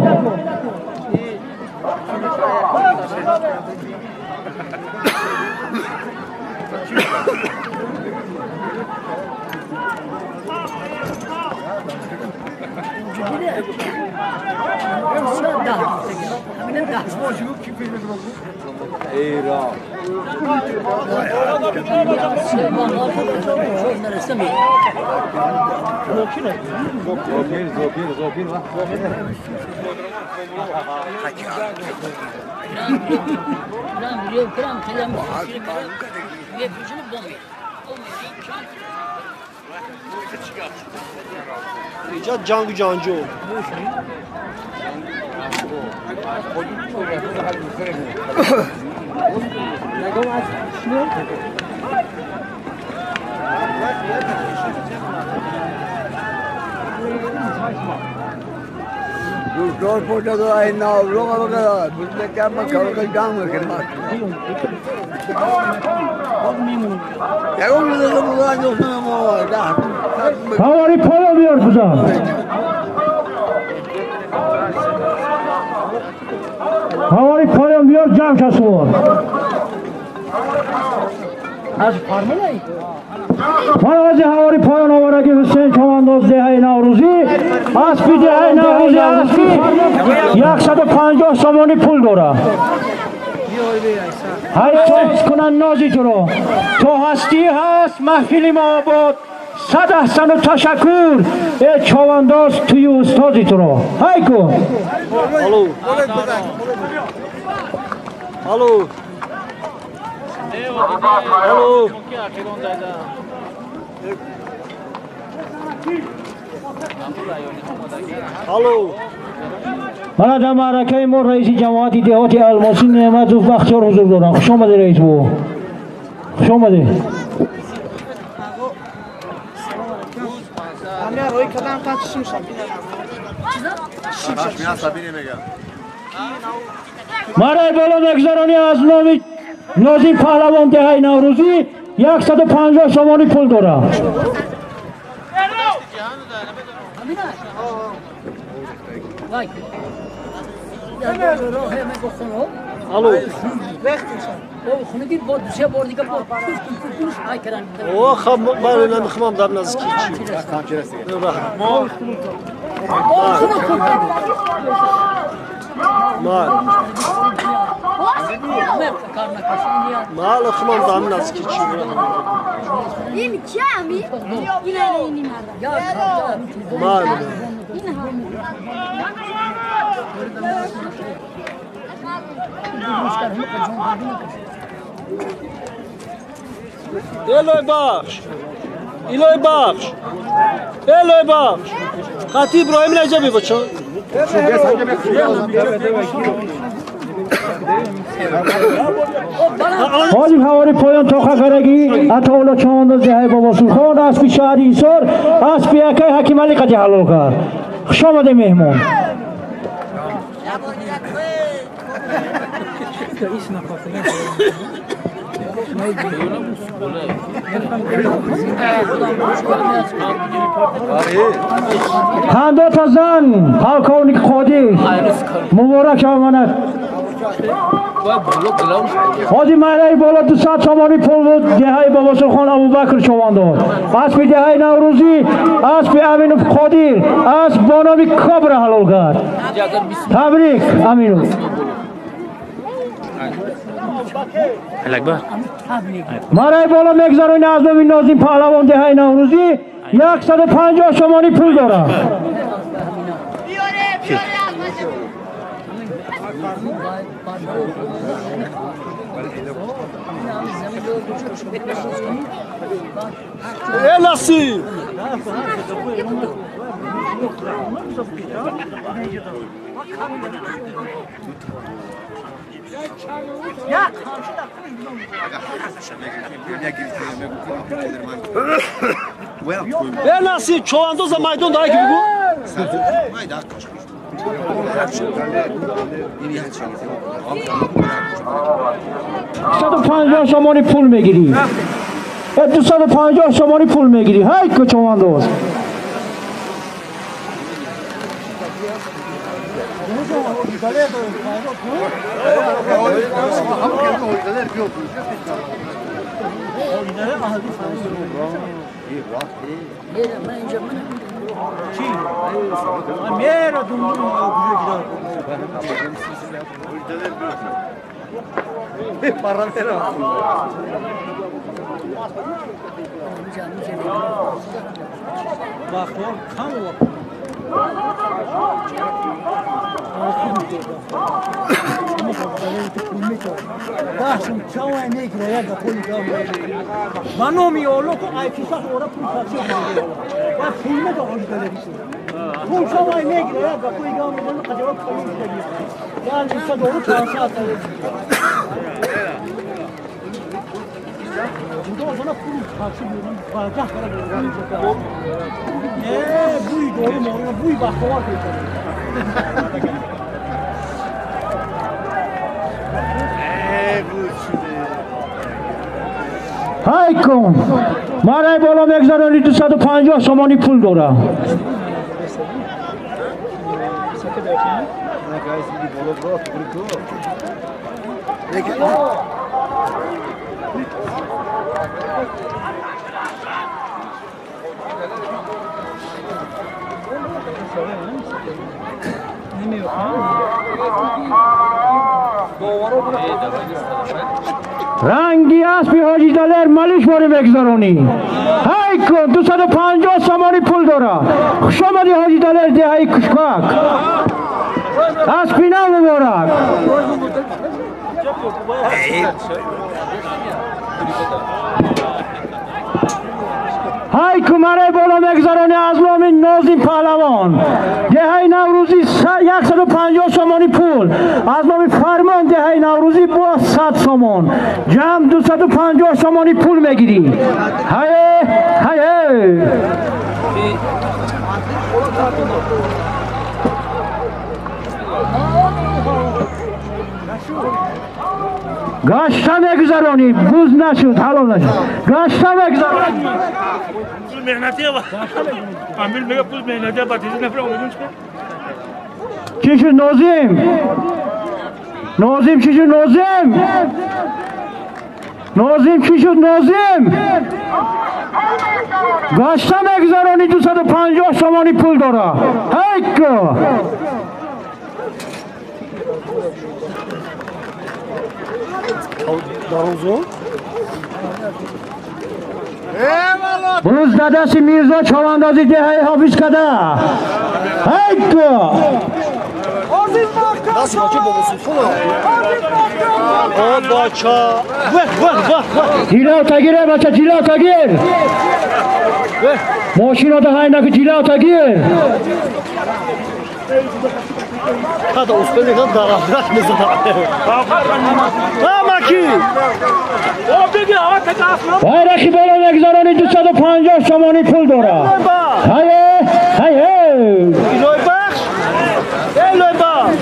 [SPEAKER 3] اینجا جنگ جانجو
[SPEAKER 5] دوستان پشت دو این ناولو قرار بوده که ما کار جام کرد.
[SPEAKER 1] هواری پایا بیار بزن. هواری پایا بیار جمع کسوار. از فرمولای. از هواری پایان آورگی حسین چوانداز دهه نوروزی اسبی دهه نوروزی اسبی 150 سامانی پول داره. های تاز کنن نازی تو رو تو هستی هست محفل ما آباد صد احسن و تشکر ای چوانداز توی استادی تو رو های کو.
[SPEAKER 3] الو الو الو الو.
[SPEAKER 1] мана дар маъракаи мо раиси ҷамоати деҳоти Алмосӣ Неъматов Бахтиёр ҳузур доранд. Хуш омадед раис бо. Хуш омадед. Мараи боло мегузаронӣ аз номи Нозим Паҳлавон деҳаи Наврӯзӣ 150 сомонӣ пул дорад.
[SPEAKER 3] الو او خب من نمیخوام در نزدیکی چی مال خمام در نزدیکی چی
[SPEAKER 6] این کمی این
[SPEAKER 3] مال الهی بخش الهی بخش الهی بخش خطیب ابراهیم نجبی بچه
[SPEAKER 1] حاجی هواری پایان тоқа карагӣ Атоулло Чавандоз деҳаи Бобосулхон аспи шаҳри Ҳисор аспи акаи Ҳакималӣ қади ҳалол кард. Хуш омадед меҳмон. Ҳандота зан полковник Қодир муборак оманад. ҳоҷи маҳраи боло 200 сомонӣ пул буд деҳаи Бобосулхон Абубакр Чавандоз. Аспи деҳаи Наврӯзӣ аспи Аминов Қодир асп бо номи Кобра ҳалол кард. Табрик Аминов. Мараи боло мегузаронӣ аз номи Нозим Паҳлавон деҳаи Наврӯзӣ 150 сомонӣ пул дорад.
[SPEAKER 3] ای نصیب ای نصیب چوانداز میدان داره که بگو
[SPEAKER 1] 150 сомонӣ пул мегирӣ. 250 сомонӣ пул мегирӣ. Ҳай ку чавандоз. Чӣ? Мера думдум бахтовар кам ба номи Олло ку айфисах ора пул такси ва филме да ҳоҷи далерису пул чавай мегира як гапои гам мезанад қаҷава пулин шудаги яъне иса дору 500 ҷудо озона пул такси берун ваҷаҳ кара берун э буи дору морона буи бахтовар печад. Ҳай кун марай боло мегзарони 250 сомонӣ пул дора. Ранги аспи ҳоҷи Далер малиш боре мегзаронӣ. Ҳай кун 250 сомонӣ пул дора. Хуш омадӣ ҳоҷи Далер деҳаи Кушкак. Аспи нав муборак. Ҳай кумаре боло мегзаронӣ аз номи Нозим Паҳлавон. Деҳаи Наврӯзӣ 150 сомонӣ пул. Аз номи Фармон деҳаи Наврӯзӣ боз 100 сомон. Ҷамъ 250 сомонӣ пул мегирӣ. Ҳае, ҳае. Гашта мегузаронӣ, буз нашуд, ҳалол нашуд. Гашта мегузаронӣ.
[SPEAKER 2] Пул меҳнатия ва. Амир мега пул меҳнатия ба тизи нафар омадун чӣ?
[SPEAKER 1] Чӣ шуд Нозим? Нозим чӣ шуд Нозим? Нозим чӣ шуд Нозим? Гашта мегузаронӣ 250 сомонӣ пул дора. Ҳайко! Буз дадаси Мирзо чавандази деҳаи ҳофиз када. Ҳайко! Ҷилав тагир, бача, ҷилав тагир. Мошино даҳай наку ҷилав тагир.
[SPEAKER 3] هذا أسبوعي غدا راح نزرع. ماکی.
[SPEAKER 1] байрақи боло мегузаронӣ 250 сомонӣ пул дора. Ҳае, ҳае.
[SPEAKER 3] Илоҳи бахш. Илоҳи бахш.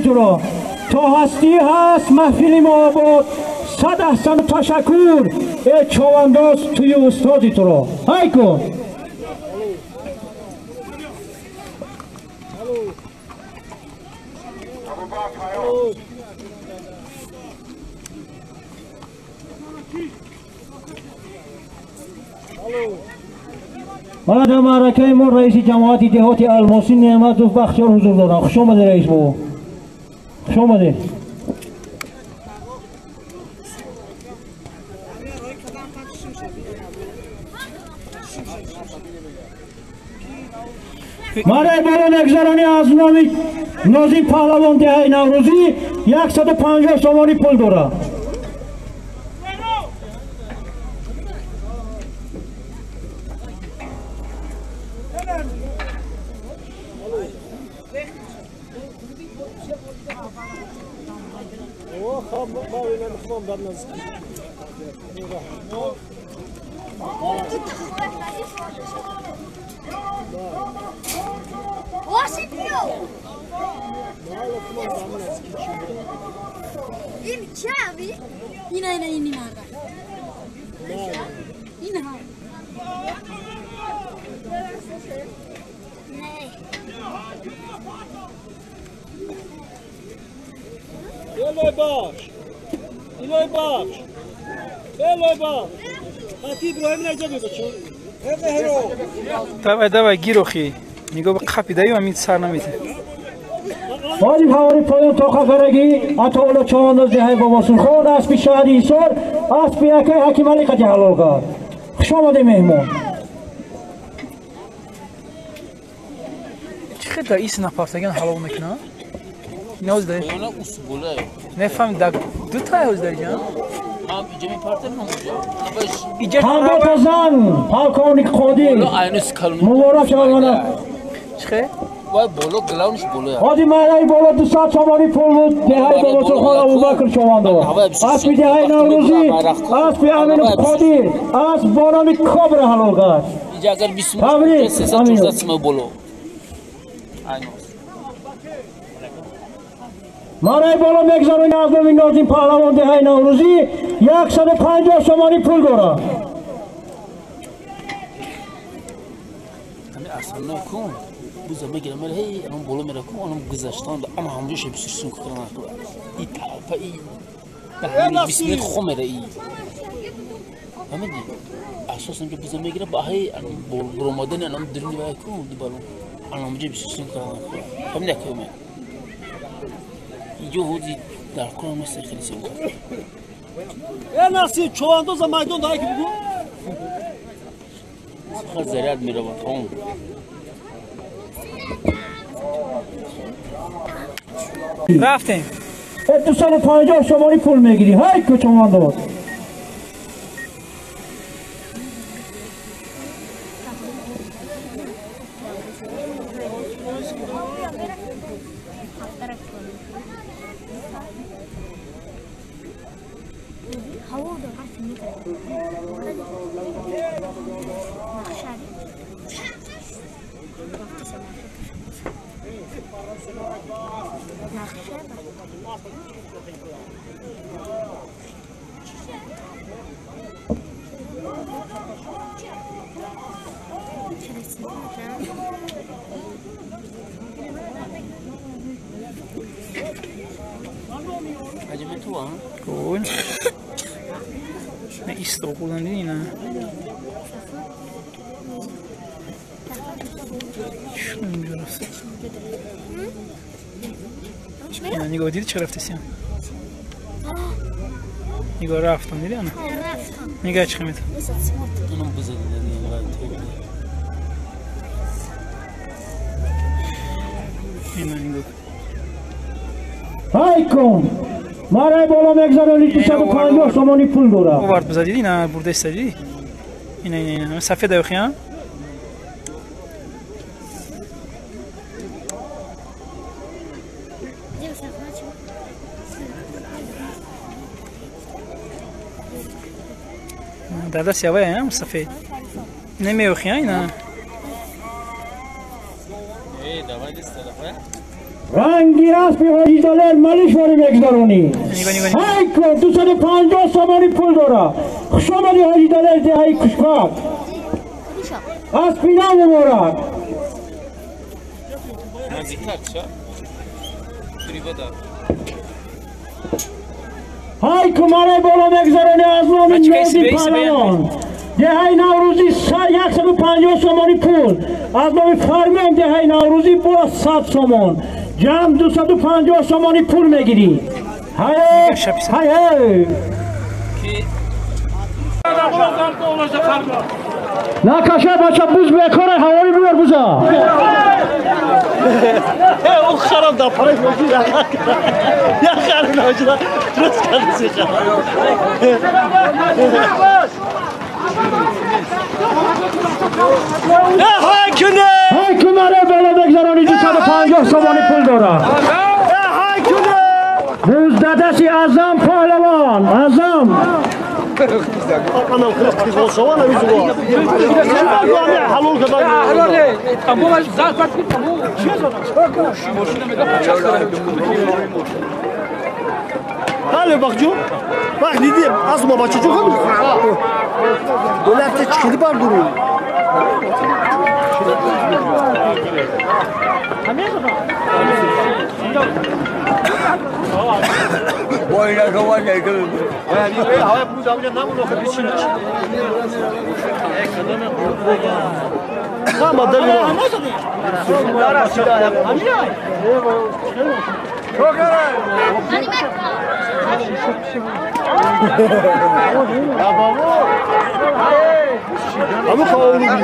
[SPEAKER 1] Туро то ҳастӣ ҳаст маҳфили мо обод. Сад аҳсану ташаккур э човандоз туи устоди туро. Ҳай кун. Дар маъракаи мо раиси ҷамоати деҳоти Алмосӣ Неъматов Бахтиёр ҳузур доранд. Хуш омадед раис бобо. Хуш омадед. Марай боло мегузаронӣ аз номи Нозим Паҳлавон деҳаи Наврӯзӣ 150 сомонӣ пул дорад.
[SPEAKER 3] الهی بخش الهی بخش الهی بخش خطی ابراهیم نجا بچون
[SPEAKER 9] Давай, давай, гир охи. Нигоҳ ба қапи даё ҳамин сар намета.
[SPEAKER 1] ҳоҷи ҳавори поён тоқа карагӣ Атоулло Чавандоз деҳаи Бобосулхон аспи шаҳри Ҳисор аспи акай Ҳакималӣ қати ҳалол кард. Хуш омадед меҳмон.
[SPEAKER 9] Чӣ хел дар ис напартаган ҳалол мекунад? Ноз дар. Нефаҳм дар ду та ҳоз дар ҷа?
[SPEAKER 1] Ҳамбата зан полковник Қодир муборак шавад мана.
[SPEAKER 9] Чӣ хел?
[SPEAKER 7] Вай боло главниш боло.
[SPEAKER 1] Ҳоҷи маҳаллаи боло 200 сомонӣ пул буд деҳаи Бобосулхон Абубакр Чавандоз. Аспи деҳаи Наврӯзӣ аспи Аминов Қодир асп бо номи Кобра ҳалол кард.
[SPEAKER 7] Инҷа агар 20 сомон 314 сомон боло.
[SPEAKER 1] Мараи боло мегзаронӣ аз номи Нозим Паҳлавон деҳаи Наврӯзӣ 150 сомонӣ пул дорад.
[SPEAKER 7] Ҳамин асрно кун. Буза мегирам, ҳей, анам боло мера кун, анам гузаштан, ама ҳамҷо ше бисирсун кунам. И талпа и 20 метр хо мера и. Фаҳмидӣ? Асосан ки буза мегирам, ба ҳей, анам баромадани анам дирни вай кун, ди боло. Анам ҳамҷо бисирсун кунам. Фаҳмидӣ акай? Иҷо ҳози дар корам нест хеле сем.
[SPEAKER 3] Э Насиб, човандоза майдон дай ки бугу.
[SPEAKER 7] Фақат заряд меравад, тамом.
[SPEAKER 9] Рафтем.
[SPEAKER 1] 250 сомонӣ пул мегирӣ. Ҳай ку човандоз.
[SPEAKER 9] Кун. Не исто хӯрдан дидӣ на? Чун инҷо рафт? Нигоҳ дидӣ чӣ рафтасиям? Нигоҳ рафтам дидӣ ана? Нигоҳ чӣ мета?
[SPEAKER 7] Анам буза
[SPEAKER 9] Ина нигоҳ.
[SPEAKER 1] Ҳай кун. Мараи боло мегзаронӣ 250 сомонӣ пул дорад.
[SPEAKER 9] Овард буза дидӣ на бурдаиста дидӣ? Ина ина ина сафед охи а? Дар дасти аввай а сафед. Намеохи а ина?
[SPEAKER 1] Ранги аспи ҳоҷи Далер Малишворӣ мегзаронӣ. Ҳай кун 250 сомонӣ пул дорад. Хуш омадӣ ҳоҷи Далер деҳаи Кушпак. Аспи нав муборак. Ҳай кун мараи боло мегзаронӣ аз номи Нозим Паҳлавон. Деҳаи Наврӯзӣ 150 сомонӣ пул. Аз номи Фармон деҳаи Наврӯзӣ боз 100 сомон. Ҷамъ 250 сомонӣ пул мегирӣ. Ҳай ҳай ҳай. Накаша бача буз бекора ҳавори биёр буза.
[SPEAKER 3] Э, о харам да парай мошин я харам нажда. Дуруст кардӣ харам. Ҳай куне!
[SPEAKER 1] Ҳай кунаре боло мегзаронӣ 250 сомонӣ пул дорад.
[SPEAKER 3] Ҳай куне!
[SPEAKER 1] Буздадаши Аъзам Паҳлавон, Аъзам.
[SPEAKER 3] Анам хилос шаван ҳамин ҳалол кардан. Бале бахҷон, бах дидӣ аз ма бачаҷон ҳам. Доларта чӣ бардуру?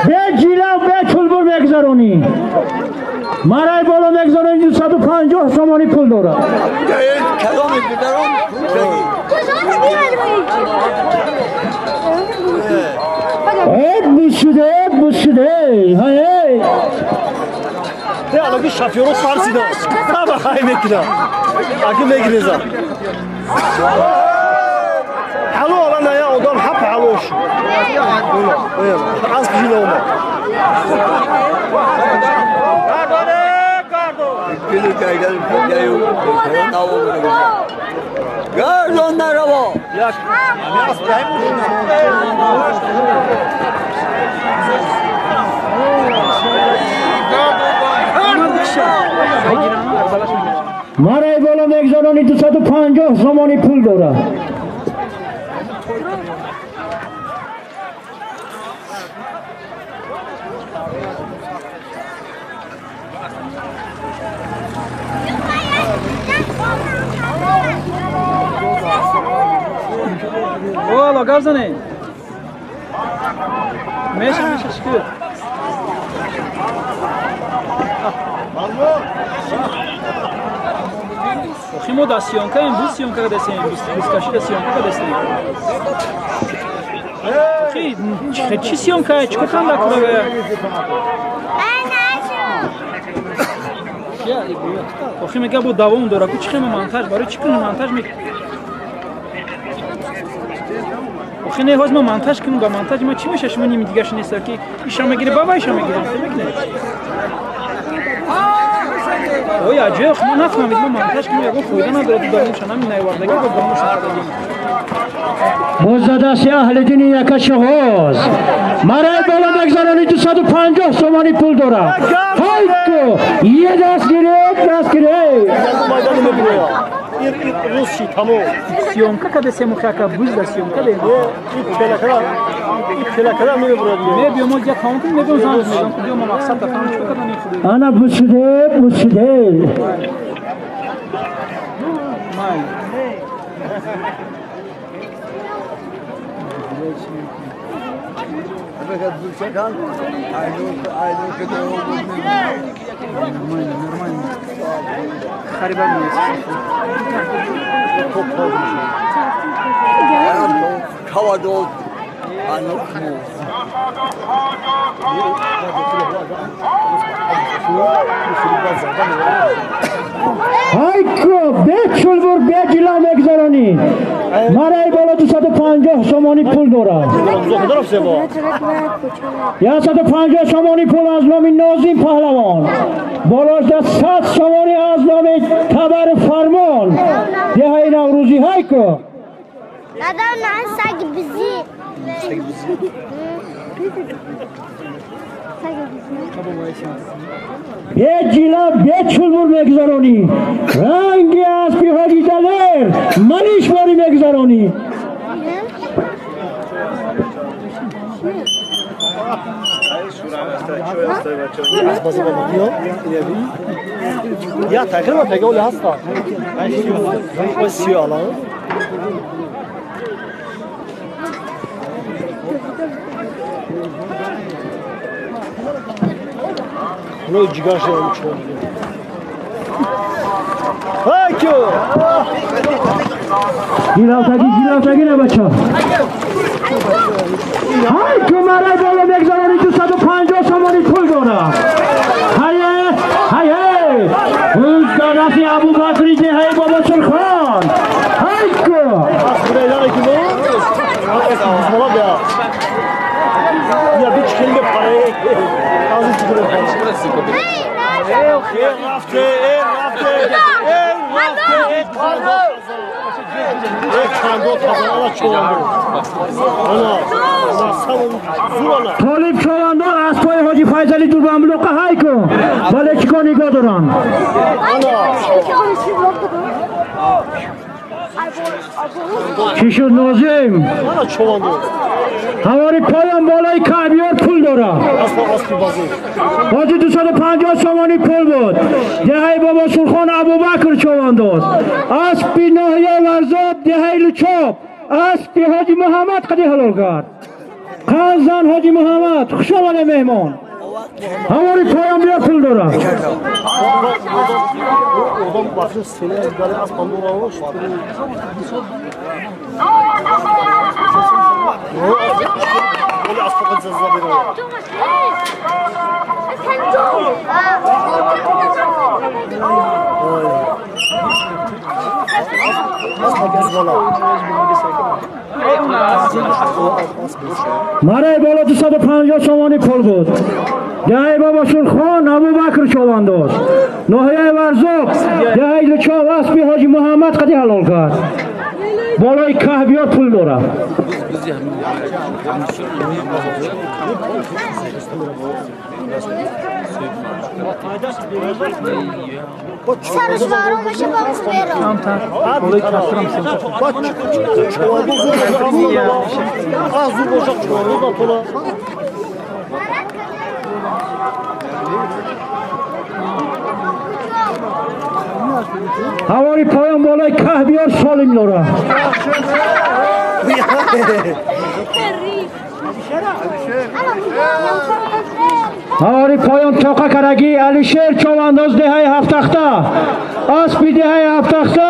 [SPEAKER 1] به جیلو به چلبر مگذرونی مرای بالا مگذرونی 250 سومانی پول داره. ای بوشده های
[SPEAKER 3] الان شافیرو فارسی دار نه بخوای میکنه اگه میگریزم حلو الان یا آدم حب حلوش از جلو ما
[SPEAKER 5] گردون نروا
[SPEAKER 1] مرای بالا مگذارانی 250 سومانی پول داره.
[SPEAKER 9] والا گازنه میشه میشه شکر охи мо дар съёмкаем, буз съёмка кардастем, бузкашӣ дар съёмка кардастем. Охи чӣ съёмка, чӣ кор канда кунага? Охи мега бо давом дора, ку чӣ хема монтаж, барои чӣ кунем монтаж мек? Охи не ҳоз ма монтаж кунем, ба монтажи ма чӣ меша, шумо ними дигарш неста ки иша мегире, баба иша мегире, мекунед. Ой, аҷоиб, мо нафаҳмид, мо монтаж кунем, ягон фоида надорад, давомша наминайвардагӣ, бо давомша надодем.
[SPEAKER 1] Боз задасти аҳли дини яка шоғоз. Марай бола мегзарони 250 сомонӣ пул дорад. Ҳайку, е даст гиред, даст гиред.
[SPEAKER 3] Русчи тамом.
[SPEAKER 9] Съёмка кадесем ухака, буз да съёмка дем.
[SPEAKER 3] Телакара мебурад.
[SPEAKER 9] Мебиём мо я тамом кунем, мебиём занг мезанам, биём мо мақсад да тамом чӣ кардани худ.
[SPEAKER 1] Ана бушиде, бушиде.
[SPEAKER 9] Май. Нормально, нормально. Хариба нест.
[SPEAKER 1] Ҳайку, бечулбур беҷила мегзаронӣ. Марай бола 250 сомонӣ пул дорад. 150 сомонӣ пул аз номи Нозим паҳлавон. Болош да 100 сомонӣ аз номи Табар Фармон. Деҳаи Наврӯзӣ ҳайку. Беҷила бечулбур мегзаронӣ. Ранги аспи ҳоҷи далер маниш борӣ мегзаронӣ.
[SPEAKER 3] Я تقریبا تگه هستم. سیاه نو جیگار شدم چون. هایکو.
[SPEAKER 1] گیلاوتگی گیلاوتگی نه بچه. هایکو مرای بالا مگذارانی 250 سومانی پول داره. هایه هایه. روز داداسی ابوبکری دهی بابا سرخان. هایکو.
[SPEAKER 3] Ya bir çıkın bir parayı. Ağzı çıkıyor. رفته رفته
[SPEAKER 1] طالب چوباندار از پای حاجی فیضعلی دور به املوقه های کن ولی چیکار نگاه دارن. Чӣ шуд Нозим? Ҳавори поён болои каҳбиёр пул дорад. Ҳоҷи 250 сомонӣ пул буд. Деҳаи Бобо Сурхон Абубакр човандоз. Аспи ноҳияи Варзоб деҳаи Лучоб. Аспи ҳоҷи Муҳаммад қади ҳалол кард. Қанзан ҳоҷи Муҳаммад, хуш омадед меҳмон. Ҳавори поён биёр пул дорад. Мараи боло 250 сомонӣ пул буд. Деҳаи Бобо Сурхон Абубакр човандоз. Ноҳияи Варзоб деҳаи Лучоб аспи ҳоҷи Муҳаммад қади ҳалол кард. Болои каҳбиёр пул дорад. Ҳавори поён болои каҳбиёр солим дорад. Ҳавори поён тоқа карагӣ Алишер човандоз деҳаи Ҳафтахта. Аспи деҳаи Ҳафтахта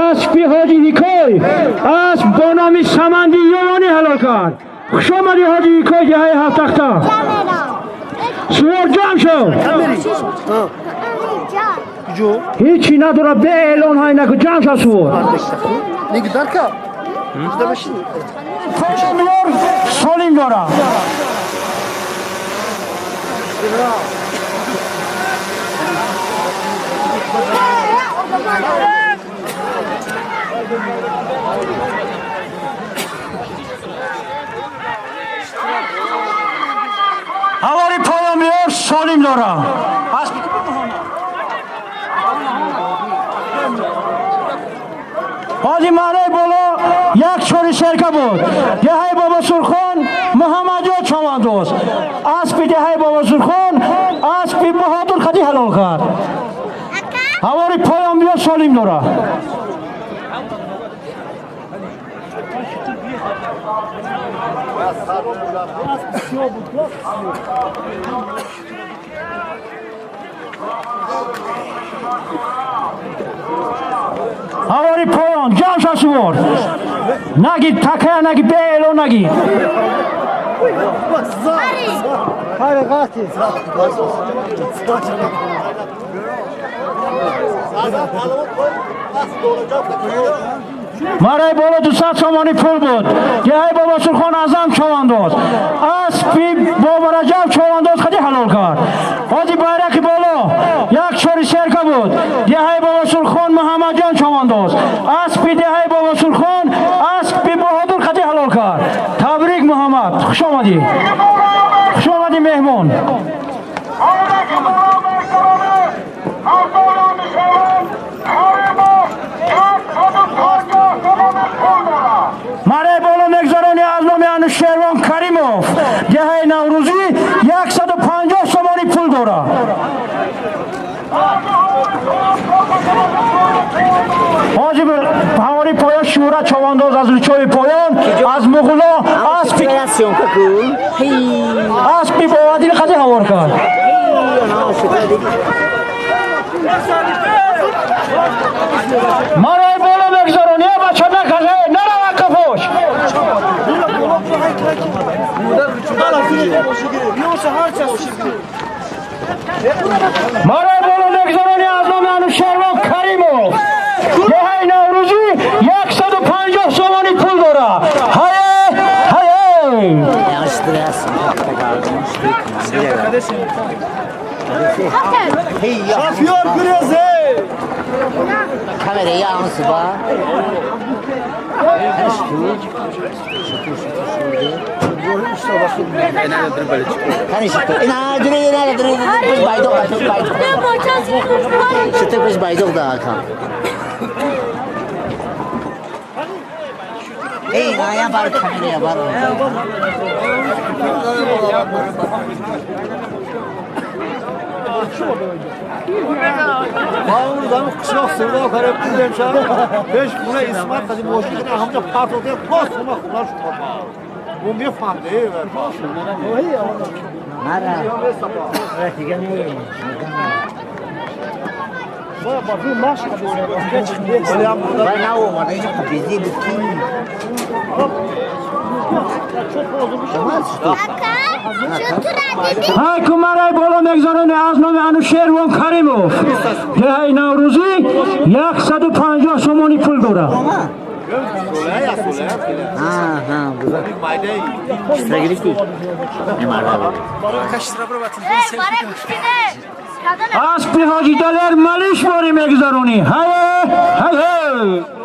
[SPEAKER 1] аспи ҳоҷи Ҳикой асп бо номи Саманди Ёвонӣ ҳалол кард. Хуш омадӣ ҳоҷи Ҳикой деҳаи Ҳафтахта. Сувор ҷамъ шав. Ҳечи надорад, бе эълон ҳай наку, ҷамъ шав сувор. Солим дорад. Ҳавори поён биёр солим дорад. Ҳоҷи маҳраи боло як чори серка буд. Деҳаи Бобо Сурхон Муҳаммадёр човандоз. Аспи деҳаи Бобо Сурхон аспи Баҳодур қади ҳалол кард. Ҳавори поён биёр солим дорад. Ҳавори поён ҷамъ шав сувор. Наги такая, наги бе эълон наги. Мараи боло 200 сомонӣ пул буд. Деҳаи Бобо Сурхон Аъзам човандоз. Аспи Бобо Раҷаб човандоз қади ҳалол кард. Ҳоҷи байрақи боло як чори серка буд. Деҳаи Бобо Сурхон Муҳаммадҷон човандоз. Аспи деҳаи Бобо Сурхон аспи Баҳодур қади ҳалол кард. Табрик Муҳаммад, хуш омадӣ. Хуш омадӣ меҳмон. Мараи боло мегзарони аз номи Анушервон Каримов деҳаи Наврӯзӣ 150 сомонӣ пул дорад. Ҳоҷи ҳавори поён Шӯра човандоз аз Лучоби поён аз Муғуло аспи Бовадил қади ҳавор кард. Мараи боло мегзарони бача накаже, нарава қафош. Мараи боло мегзарони аз номи Анушервон Каримов деҳаи Наврӯзӣ 150 сомонӣ пул дорад. Ҳае ҳае.
[SPEAKER 3] Şafiyor Gürezi.
[SPEAKER 10] Kamerayı almışsın ba.
[SPEAKER 1] Ҳай кумарай боло мегзарони аз номи Анушервон Каримов. Деҳаи Наврӯзӣ 150 сомонӣ пул дорад. Аспи Ҳоҷи Далер Малиш бори мегзаронӣ. Ҳай ҳай ҳай.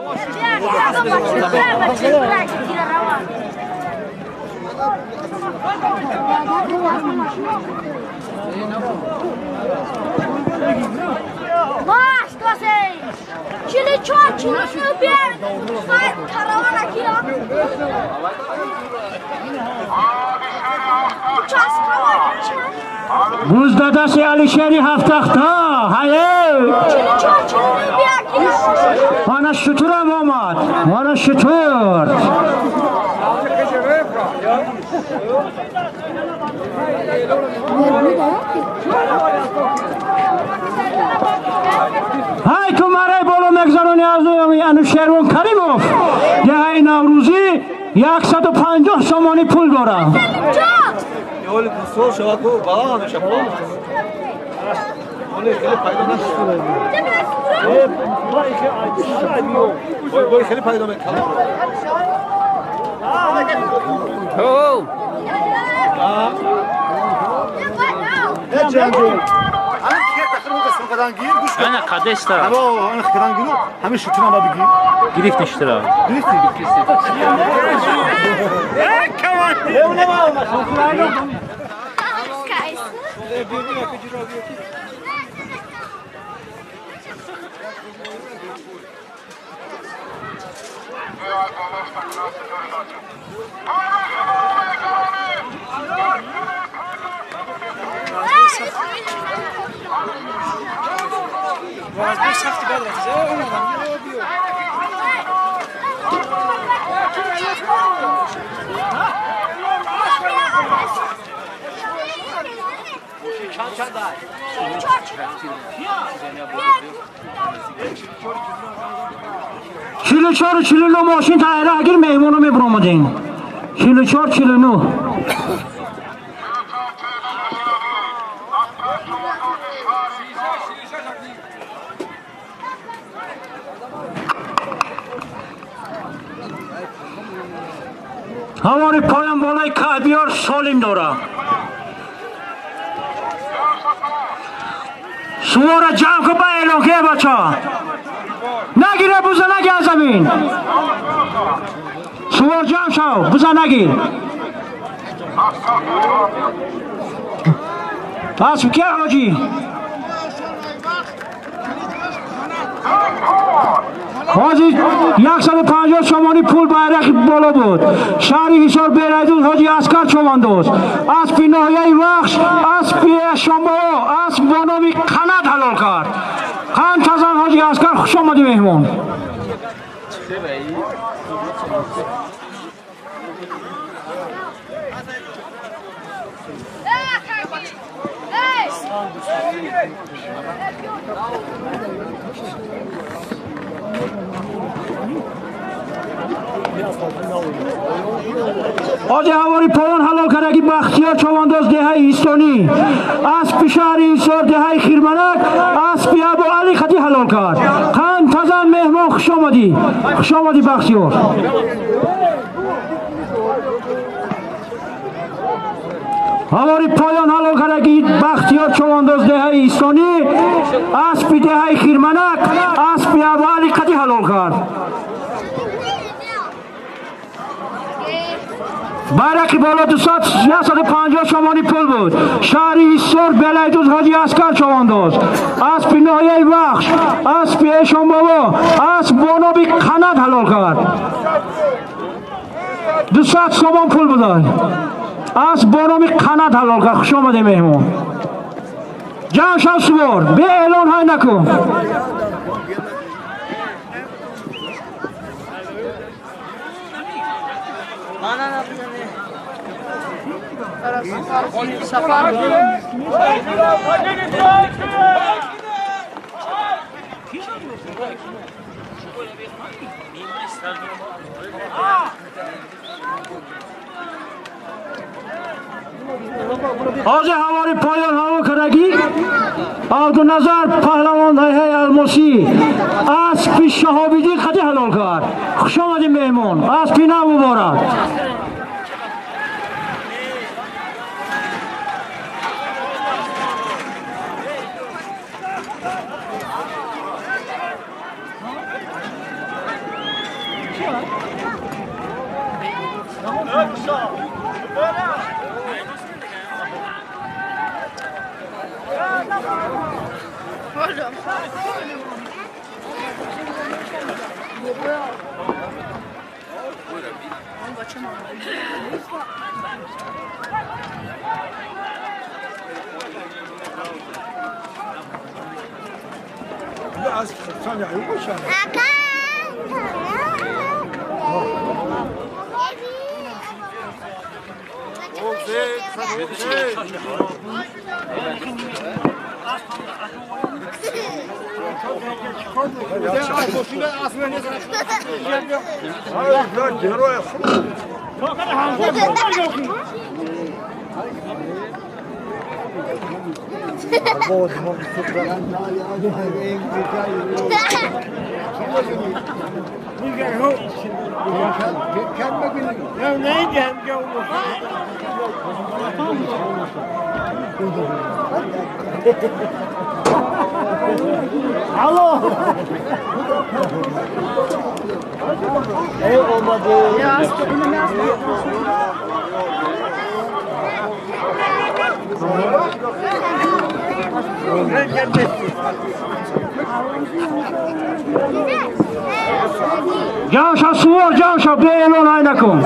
[SPEAKER 1] Буздадаши Алишери ҳафтахта. Ҳае! Ана шутурам омад. Ана шутур. Ҳай кумарай боло мегзарони аз номи Анушервон Каримов. Деҳаи Наврӯзӣ 150 сомонӣ пул дорад. Чилу чору чилу нӯ мошин таъира агир меҳмоно мебуромадем. 44 49. Ҳавори поён болои кабиёр солим дора. Сувора ҷамъ кун ба эълон ке бача. Нагире буза наги аз замин. Сувор ҷамъ шав, буза нагир. Асп ке ҳоҷӣ? ҳоҷи 150 сомонӣ пул байрақи боло буд. Шаҳри Ҳисор Берайдуз ҳоҷи Аскар Човандоз. Аспи ноҳияи Вахш, аспи Шомбоо, асп бо номи Қанат ҳалол кард. Қанд тазан ҳоҷи Аскар, хуш омадӣ меҳмон. Ҳоҷи ҳавори поён ҳалол кардаги Бахтиёр Човандоз деҳаи Истонӣ. Аспи шаҳри Ҳисор деҳаи Хирманак, аспи Абуалӣ хати ҳалол кард. Қанд тазан меҳмон, хуш омадӣ. Хуш омадӣ Бахтиёр. Ҳавори поён ҳалол кардаги Бахтиёр Човандоз деҳаи Истонӣ, аспи деҳаи Хирманак, аспи Абуалӣ қади ҳалол кард. Байрақи боло 150 сомонӣ пул буд. Шаҳри Ҳисор Белайдуз Ҳоҷи Аскар човандоз. Аспи ноҳияи Вахш, аспи Эшонбобо, асп бо номи Қанат ҳалол кард. 200 сомон пул буд. Асп бо номи Қанат ҳалол кард. Хуш омадед меҳмон. Ҷамъ шав сувор, бе эълон ҳай накун. Ҳозир ҳавори поён ҳаво кардагӣ Абдуназар паҳлавон ҳайҳай Алмосӣ аспи Шаҳобиддин қади ҳалол кард. Хуш омадед меҳмон, аспи нав муборак. Ҷамъ шав сувор, ҷамъ шав, бе эълон ҳай накун.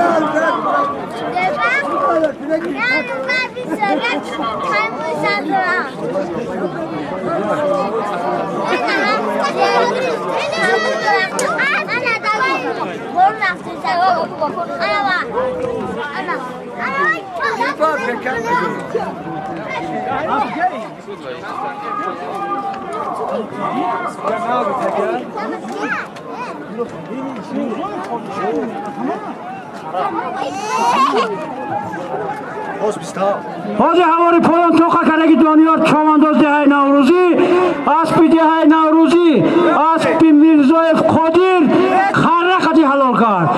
[SPEAKER 1] Ҳозир ҳавори поён тоқа кардаги Дониёр човандоз деҳаи Наврӯзӣ, аспи деҳаи Наврӯзӣ, аспи Мирзоев Қодир қарра қади ҳалол кард.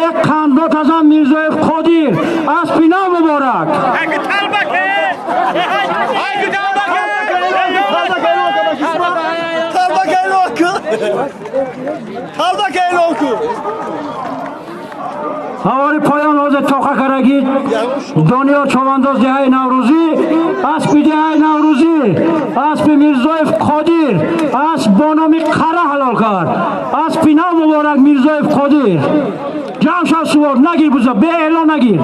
[SPEAKER 1] Як қандот азам Мирзоев Қодир, аспи нав муборак. Ҳавори поён ҳозир тоқа кардаги Дониёр човандоз деҳаи Наврӯзӣ, аспи деҳаи Наврӯзӣ, аспи Мирзоев Қодир, асп бо номи Қара ҳалол кард. Аспи нав муборак Мирзоев Қодир. Ҷамъ шав сувор, нагир буза, бе эълон нагир.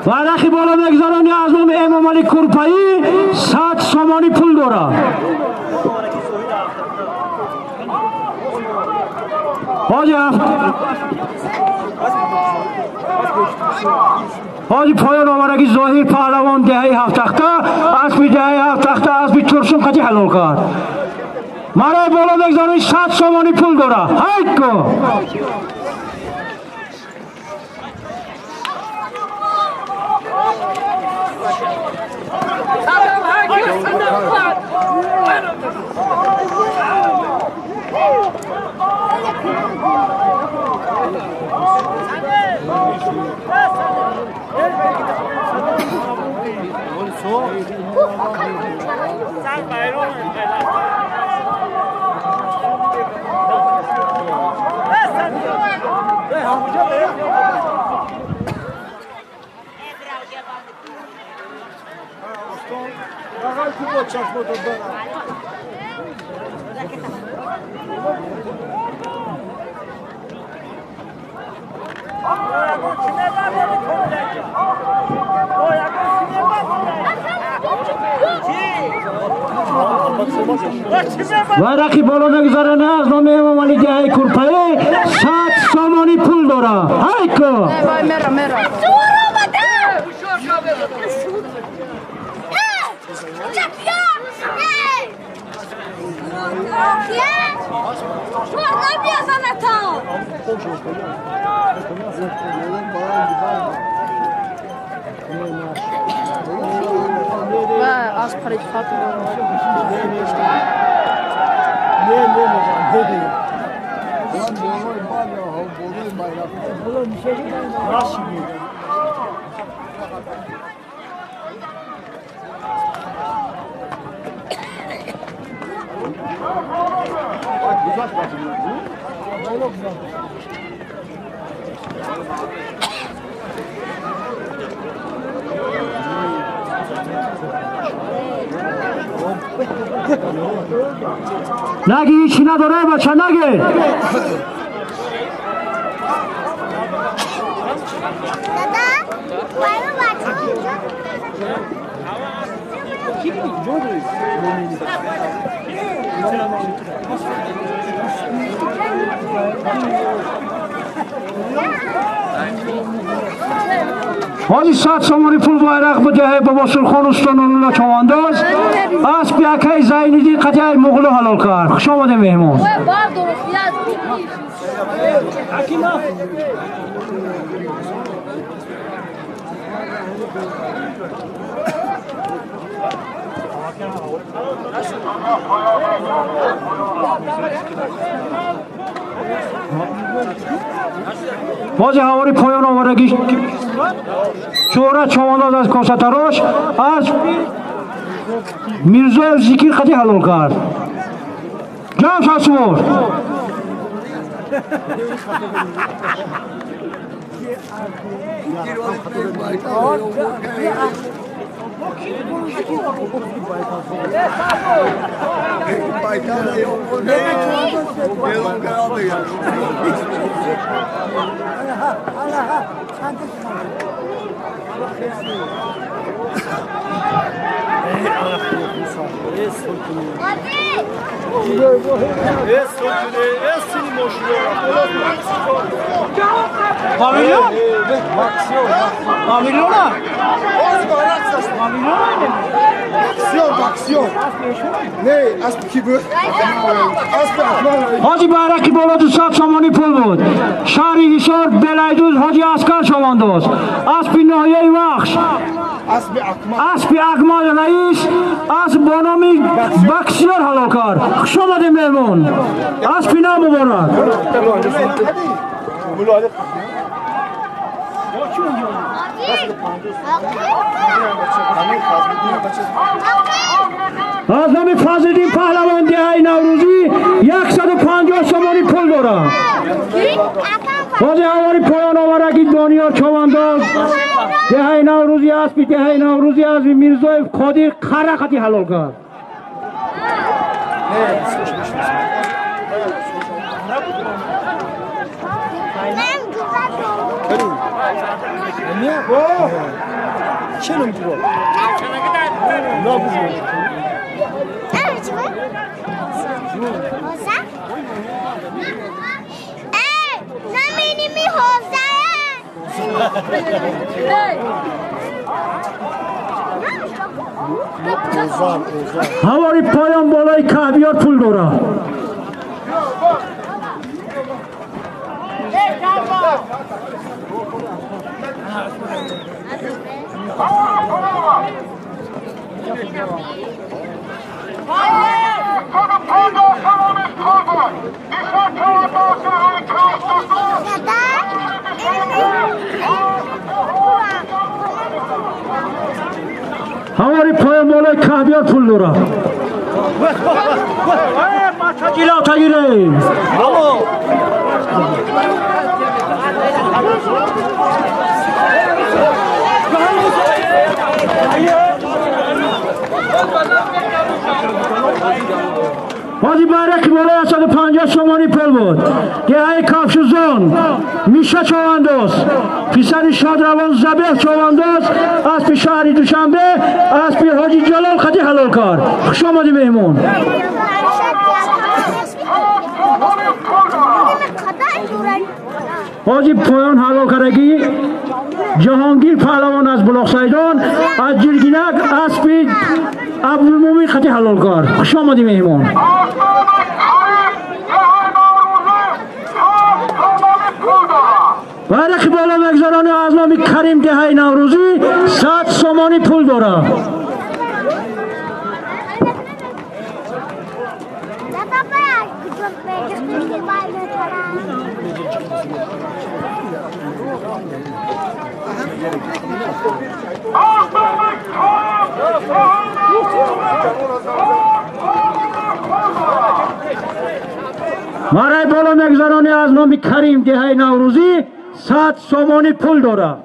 [SPEAKER 1] Варақи боло мегузарони аз номи Эмомалӣ Курпаӣ 100 сомонӣ пул дорад. Ҳоҷи поён овараги Зоҳир паҳлавон деҳаи Ҳафтахта, аспи деҳаи Ҳафтахта, аспи Турсун қати ҳалол кард. Мараи боло мегузарони 100 сомонӣ пул дорад. Ҳайд ку! Вараки боло нагузарана аз номи Эмомалӣ деҳаи Курпаӣ 100 сомонӣ пул дора. Ҳайко! Наги ҳичи надора бача наги. ҳоли 100 сомонӣ пул байрақ бидиҳе бобо Сурхон Устонолло Човандоз. Аспи акаи Зайниддин қатъи муғлу ҳалол кард. Хуш омадем меҳмон. Бози ҳавори поён овардагӣ Чора Човандоз аз косатарош аз Мирзоев Зикир қатъи ҳалол кард. Ҷамъ шавсувор. Ҳоҷи Байраки боло 200 сомонӣ пул буд. Шаҳри Ҳисор Белайдуз Ҳоҷи Аскар Човандоз. Аспи ноҳияи Вахш аспи Акмал Раис асп бо номи Баксиёр ҳалол кард. Хуш омадем меҳмон. Аспи нав муборак. Аз номи Фазлиддин паҳлавон деҳаи Наврӯзӣ 150 сомонӣ пул дорад. Бози ҳавори поён овардаги Дониёр Човандоз деҳаи Наврӯзӣ аспи деҳаи Наврӯзӣ аспи Мирзоев Қодир қарақати ҳалол кард. Ҳавори поён болои каҳбиёр пул дорад. болои каҳ биёр пул дора. Ҷилав тагирем. Ҳоҷи байрақи болои 150 сомонӣ пул буд. Деҳаи Кавшузон Миша Човандоз, писари шодравон Забеҳ Човандоз, аспи шаҳри Душанбе, аспи ҳоҷи Ҷалол қади ҳалол кард. Хуш омадӣ меҳмон. Ҳоҷи поён ҳалол кардагӣ Ҷаҳонгир паҳлавон аз Булоқсайдон, аз Ҷиргинак аспи Абдулмумин қади ҳалол кард. Хуш омадӣ меҳмон. Байрақи боло мегузарони аз номи Карим деҳаи Наврӯзӣ 100 сомонӣ пул дорад. Марай боло мегузарони аз номи Карим деҳаи Наврӯзӣ 100 сомонӣ пул дорад.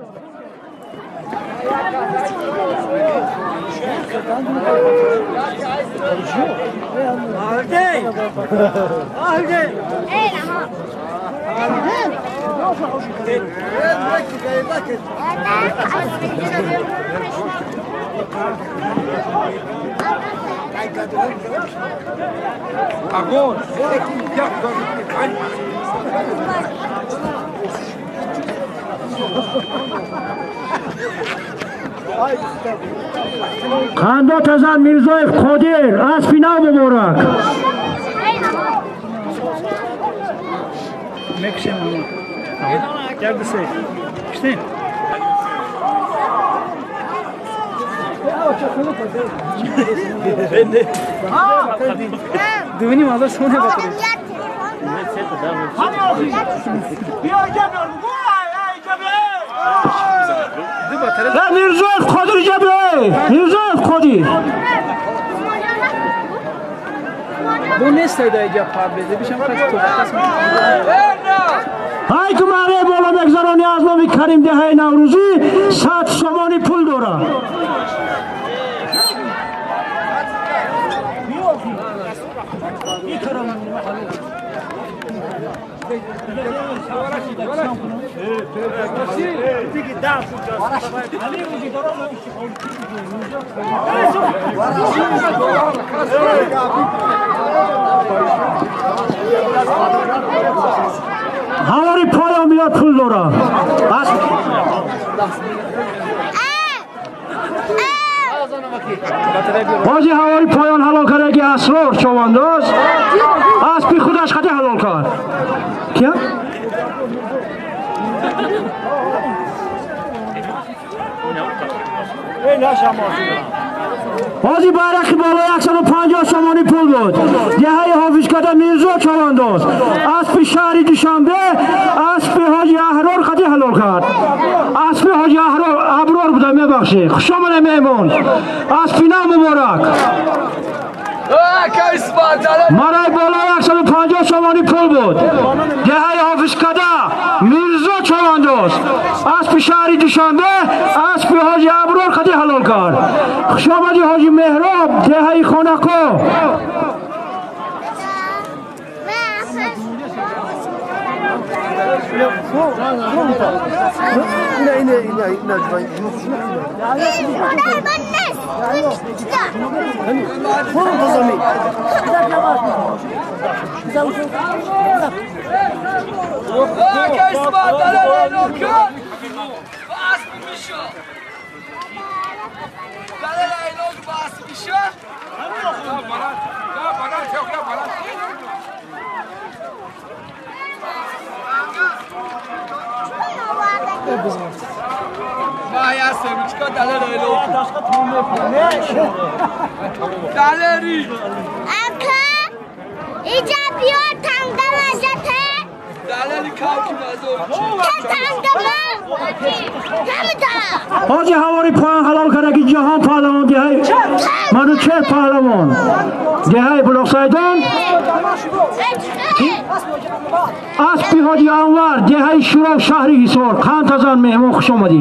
[SPEAKER 1] Қандо тазан Мирзоев Қодир, аспи нав муборак.
[SPEAKER 9] Мекшем як ду се киштем. Дувиним ҳазор сомонӣ батарӣ.
[SPEAKER 1] Мирзоев Қодир ҷабе, Мирзоев Қодир.
[SPEAKER 9] Бу нест айда иҷа пабезе бишам қас то қас.
[SPEAKER 1] Ҳай ку маре боло мегузарони аз номи Карим деҳаи Наврӯзӣ 100 сомонӣ пул дорад. Ҳавори поён биёд пул дорад. Бози ҳавори поён ҳалол кардаги Асрор Човандоз, аспи худаш қади ҳалол кард. Кия? Ҳоҷи байрақи болои 150 сомонӣ пул буд. Деҳаи Ҳофизкада Мирзо Човандоз, аспи шаҳри Душанбе, аспи ҳоҷи Аҳрор қади ҳалол кард. Аспи ҳоҷи Аҳрор Аброр буда, мебахшед. Хуш омадед меҳмон. Аспи нав муборак. Марай болои 150 сомонӣ пул буд. Деҳаи Ҳофизкада Мирзо Човандоз, аспи шаҳри Душанбе, аспи ҳоҷи Аброр қади ҳалол кард. Хуш омадӣ ҳоҷи Меҳроб, деҳаи Хонако.
[SPEAKER 6] Aka, иҷа биё танга мажате.
[SPEAKER 1] ҳоҷи ҳавори поён ҳалол карда ки ҷаҳон паҳлавон деҳаи Манучер паҳлавон деҳаи Булоқсайдон, аспи ҳоҷи Анвар деҳаи Шуроб шаҳри Ҳисор. Қандтазан меҳмон, хуш омадӣ.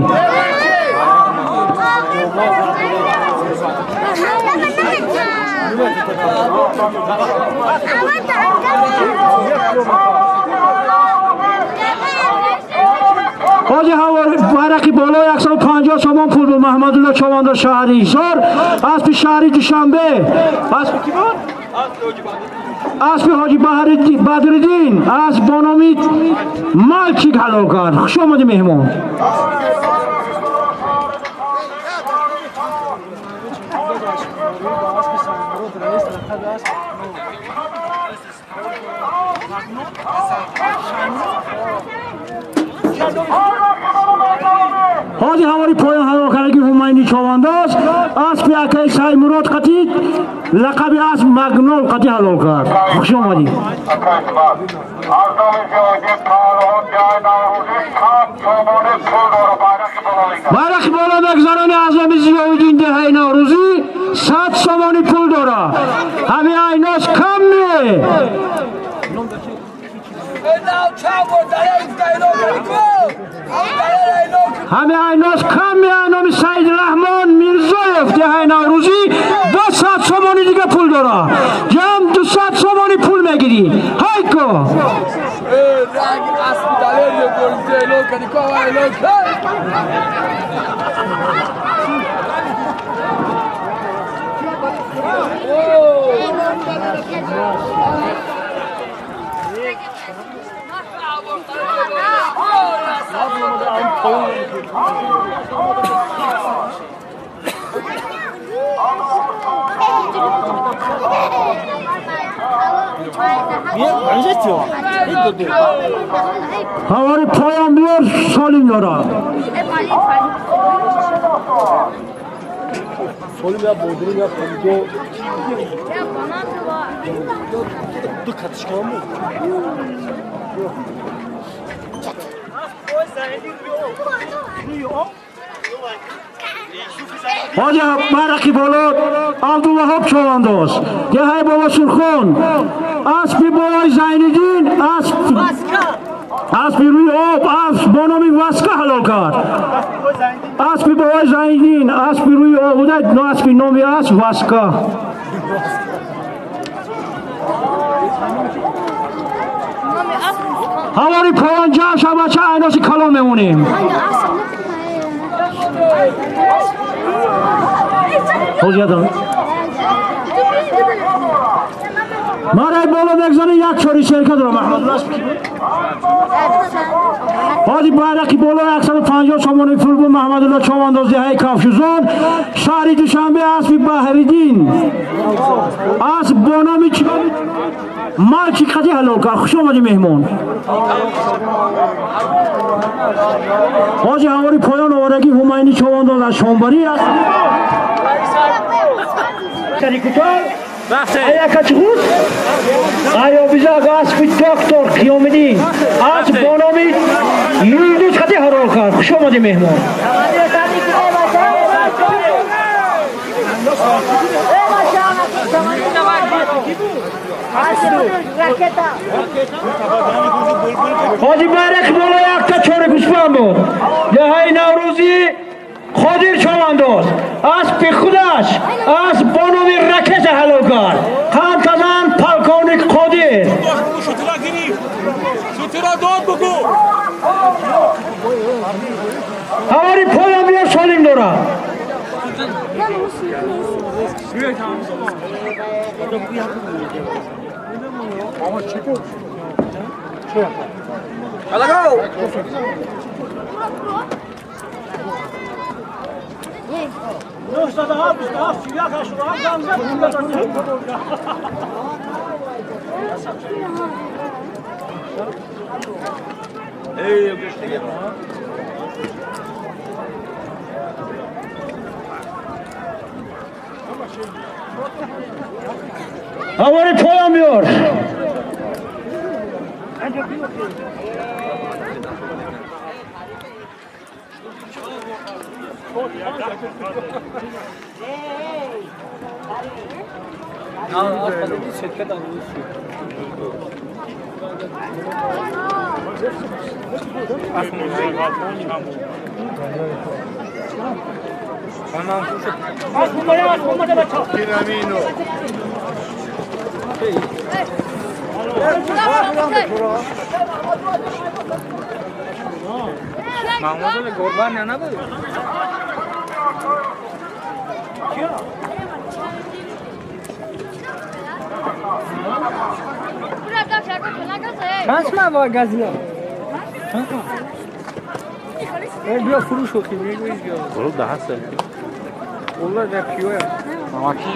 [SPEAKER 1] ҳоҷи варақи боло 150 сомон пул бу Маҳмадулло Човандоз шаҳри Ҳисор, аспи шаҳри Душанбе, аспи ки буд? Аспи ҳоҷи Бадриддин асп бо номи Малчик ҳалол кард. Хуш омадӣ меҳмон. ҳоҷи ҳавори поён ҳалол карда ки Ҳумайни Човандоз аспи акаи Саймурод қатӣ лақаби асп Магнол қатӣ ҳалол кард. Хуш омадӣ. Байрақи боло мегзарони аз номи Зиёвиддин деҳаи Наврӯзӣ 100 сомонӣ пул дора. Ҳамин айнос кам ме. Ҳамин айнос кам ме. Номи Саид Раҳмон Мирзоев деҳаи Наврӯзӣ 200 сомонӣ дига пул дора. Ҷамъ 200 сомонӣ пул мегирӣ. Ҳайко. ҳавори поён биёр солим дора.
[SPEAKER 3] Солим я бодрим я помидор. Ду катишка буд.
[SPEAKER 1] ҳоҷи барақи боло Абдуваҳоб Човандоз деҳаи Бобо Сурхон, аспи болои Зайниддин аспи рӯи об асп бо номи Васка ҳалол кард. Аспи болои Зайниддин аспи рӯи об буда, аспи номи асп Васка. ҳавори поён ҷамъ шав бача, айноси калон мемонем. Марай боло мегзани як чори серка дорам. Маҳмадулло ҳоҷи байрақи боло 150 сомонӣ пул бу Маҳмадулло Човандоз деҳаи Кавшузон шаҳри Душанбе, аспи Баҳриддин асп бо номи Малчик қатӣ ҳалол кард. Хуш омадӣ меҳмон. ҳоҷи ҳавори поён овардаги Ҳумайни Човандоз аз Шомбарӣ аст. Аяка чӣ худ? Аёбизак аспи доктор Қиёмиддин асп бо номи Юлдуз қатӣ ҳалол кард. Хуш омадӣ меҳмон. ҳоҷи байрақи боло якта чори гӯсфанд буд. Деҳаи Наврӯзӣ Қодир Човандоз аспи худаш асп бо номи Ракета ҳалол кард. Қандтазан полковник Қодир. ҳавори поён биёр солим дора. Ҳавори поён биёр.
[SPEAKER 9] Gazino. بیا فروش رو خیلی
[SPEAKER 8] برو ده سال
[SPEAKER 9] والله ده پیوه
[SPEAKER 8] ماکی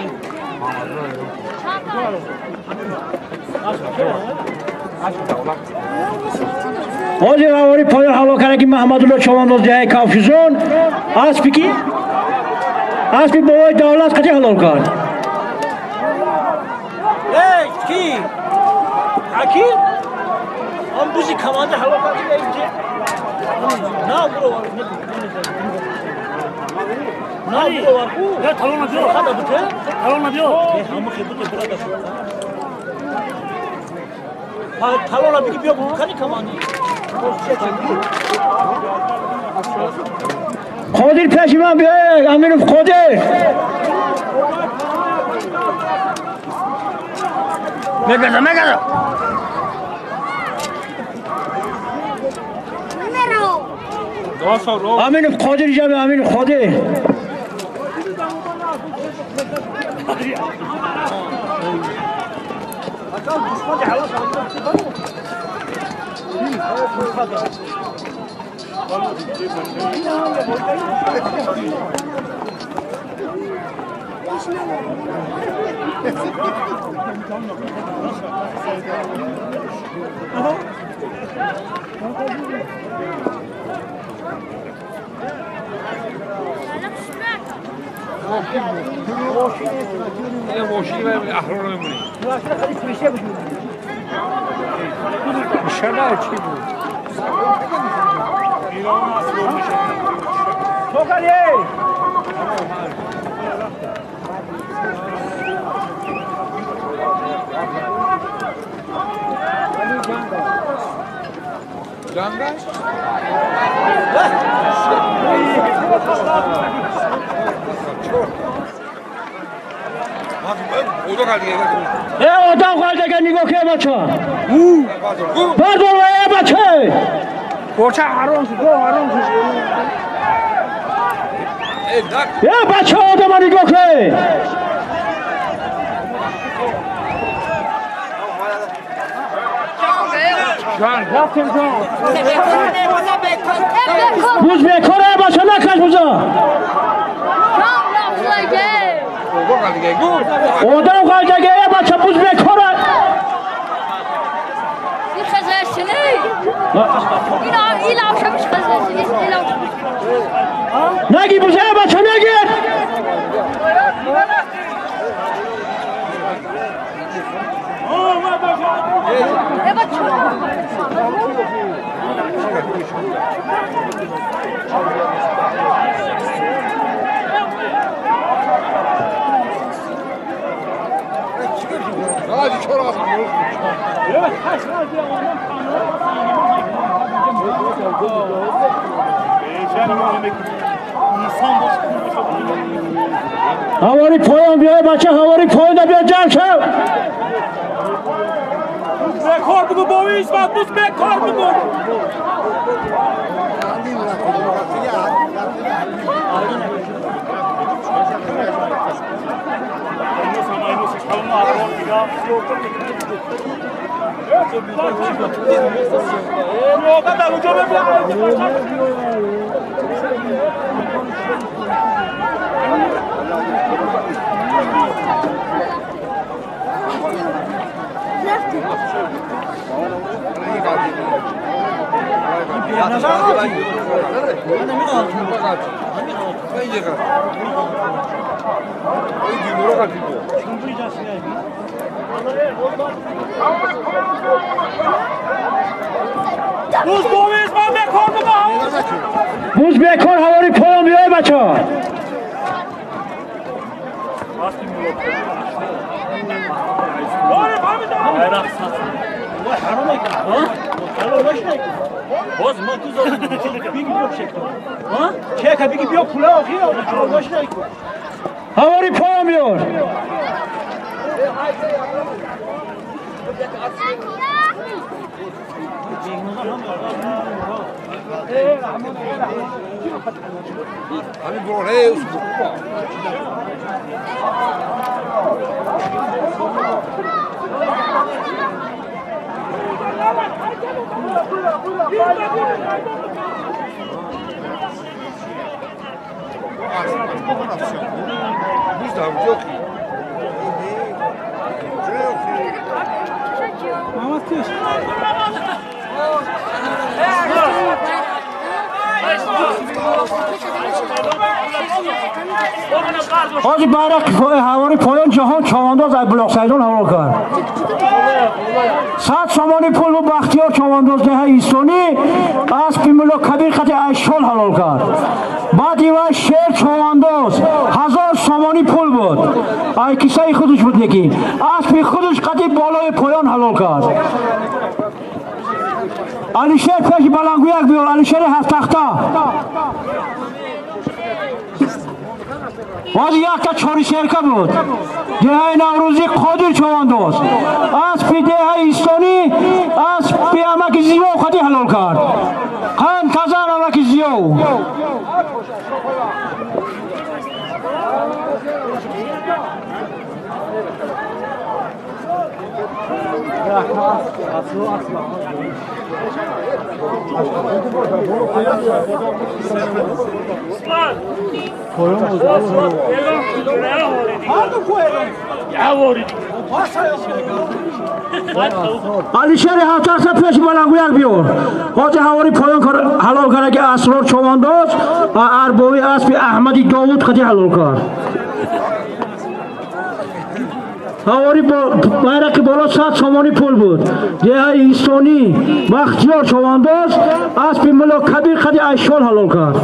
[SPEAKER 1] ҳозир аввали поён ҳало карда ки Маҳмадулло Чавандоз деҳаи Кавшизон аспи ки аспи бобои давлат қати ҳалол кард. Эй ки аки он бузи команда ҳалол кард инҷа на буро на буро варку
[SPEAKER 2] я талона биё
[SPEAKER 1] хада буте
[SPEAKER 2] талона биё
[SPEAKER 1] ҳама хе буте бурада талона биги биё кани команди Қодир пеши ман биё Аминов Қодир мегаза мегаза Аминов Қодир ҷаби Аминов Қодир Одам қалдага нигоҳ кун бача. Бардор эй бача.
[SPEAKER 9] Боча ҳаром шуд, ҳаром шуд.
[SPEAKER 1] Эй бача одама нигоҳ кун. Буз бекор эй бача накаш буза. Одам қалдага эй бача буз бекор. Наги буз эй бача наги. Ҳавори поён биёй бача, ҳавори поёнда биё ҷамъ шав.
[SPEAKER 2] Бекор бугу бови исмат буз бекор бугу.
[SPEAKER 1] Буз бекор ҳавори поён биёй бача. Ҳавори поён биёр. ҳоҷи байрақ ҳавори поён ҷаҳон чавандоз ай Булоқсайдон ҳаво кард. 100 сомонӣ пул бу Бахтиёр чавандоз деҳаи Истонӣ аспи Мулло Кабир қати айшол ҳалол кард. Баъди вай Шер чавандоз 1000 сомонӣ пул буд. Ай кисаи худаш буд неки. Аспи худаш қати болои поён ҳалол кард. Алишер пеши балангӯяк биёр, Алишери ҳафтахта. Боз якта чоришерка буд. Деҳаи Наврӯзӣ Қодир чавандоз. Аспи деҳаи Истонӣ аспи амаки Зиёв қати ҳалол кард. Қанд тазар амаки Зиёв. Алишери ҳафтахта пеши балангӯяк биёр. Ҳоҷи ҳавори поён ҳалол карда ки Асрор чавандоз ва арбови аспи Аҳмади Довуд қати ҳалол кард. Ҳавори байрақи боло 100 сомонӣ пул буд. Деҳаи Истонӣ Бахтиёр чавандоз аспи Мулло Кабир қади айшол ҳалол кард.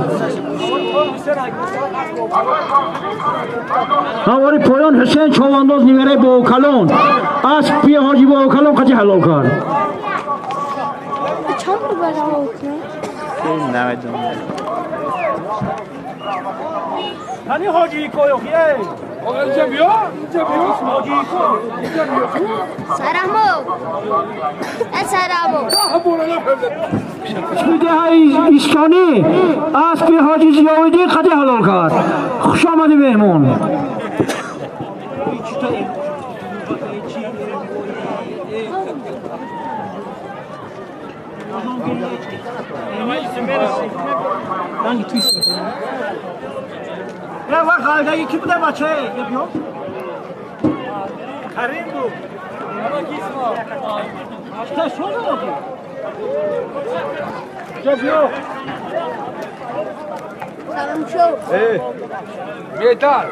[SPEAKER 1] Ҳавори поён Ҳусейн чавандоз нигараи Бовукалон аспи ҳоҷи Бовукалон қади ҳалол кард. Ҳани ҳоҷи Коёхие? Деҳаи Истонӣ аспи ҳоҷи Зиёвиддин қади ҳалол кард. Хуш омадӣ меҳмон. Ки буда бача? Карим буд.
[SPEAKER 5] Метал.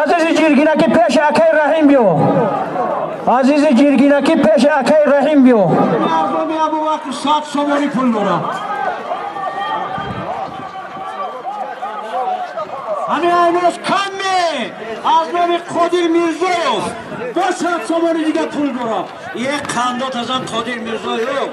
[SPEAKER 1] Азизи ҷиргинаки пеши акаи Раҳим биё. Азизи ҷиргинаки пеши акаи Раҳим биё. Абубакр 100 сомонӣ пул дорад. Ҳамин айнос каме аз номи Қодир Мирзоев 200 сомонӣ дига пул дорад. Як қандот аз он Қодир Мирзоев.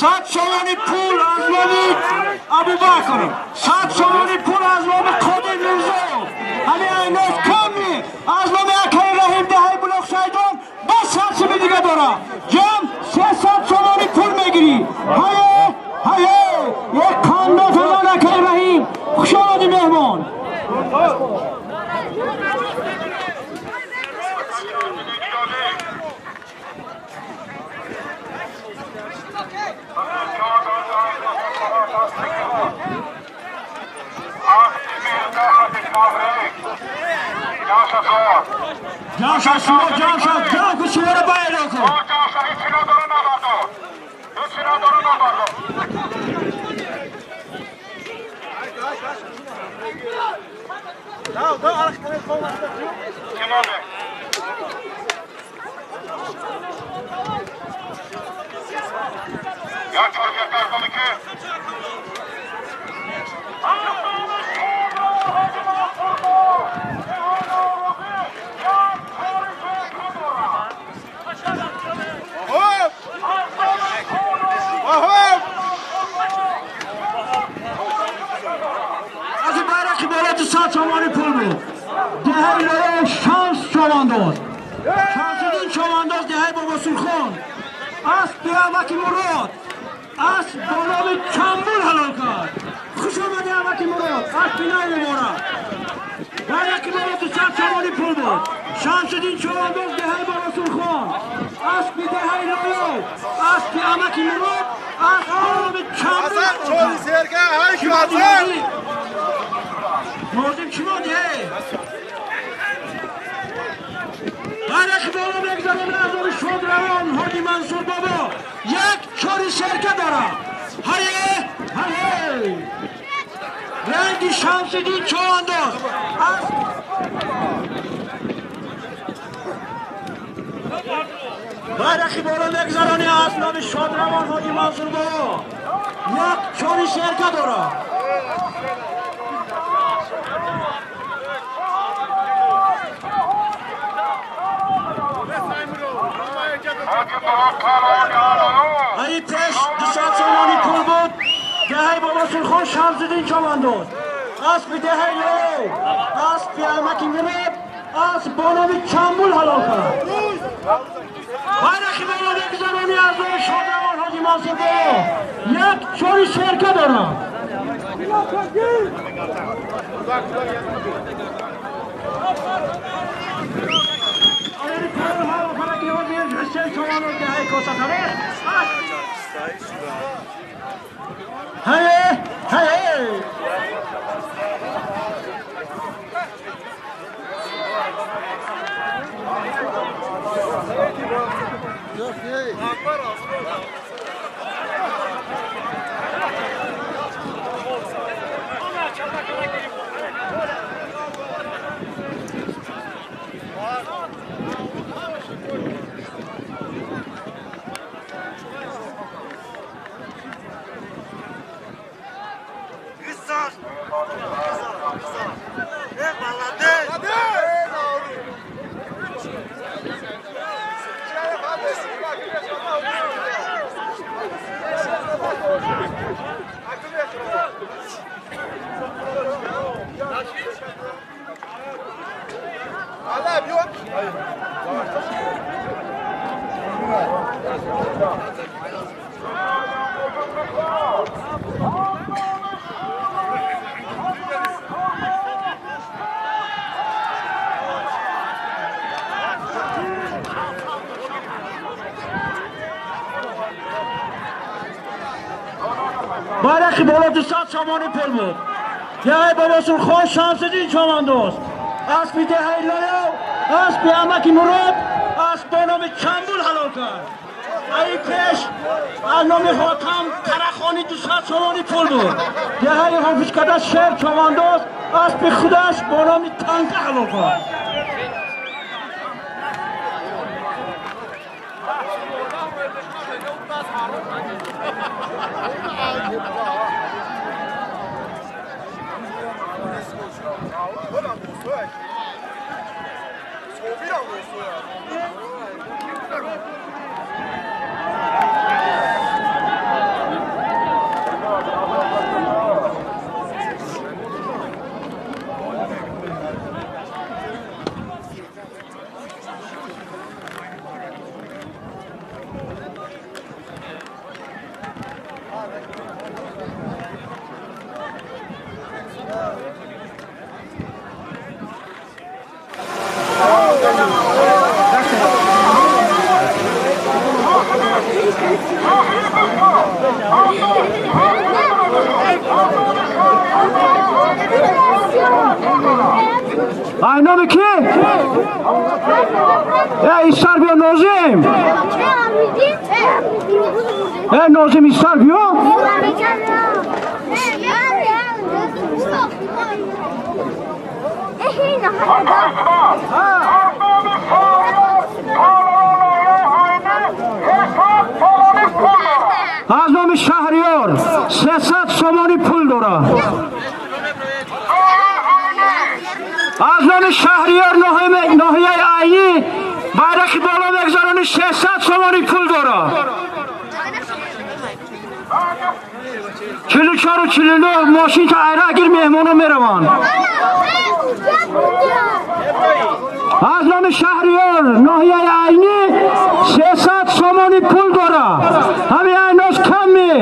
[SPEAKER 1] Сад сомонӣ пул аз номи Абубакр, 100 сомонӣ пул аз номи Қодир Мирзоев. Ҳамин айнос ками аз номи акаи Раҳим деҳаи Булоқсайдон 200 сомонӣ дига дорад. Ҷамъ 300 сомонӣ пул мегирӣ. Ҳае, ҳае, як қандот Байрақи боло 200 сомонӣ пул буд. Деҳаи Бобосурхон Шамсиддин Чомандоз, аспи деҳаи Лоё, аспи амаки Мурод, асп бо номи Чамбул ҳалол кард. Аи пеш аз номи Ҳотам Тарахонӣ 200 сомонӣ пул буд. Деҳаи Ҳофизкада Шер Чомандоз, аспи худаш бо номи Танка ҳалол кард. Номи ки? Истар биё Нозим. Нозим истар биё. Аз номи Шаҳриёр 300 сомонӣ пул дорад. Аз номи Шаҳриёр ноҳияи Айнӣ байрақи боло мегузаронӣ 300 сомонӣ пул дорад. 44 49 мошин та айра гир меҳмоно мераванд. Аз номи Шаҳриёр ноҳияи Айнӣ 300 сомонӣ пул дорад. Ҳамин айноз ками.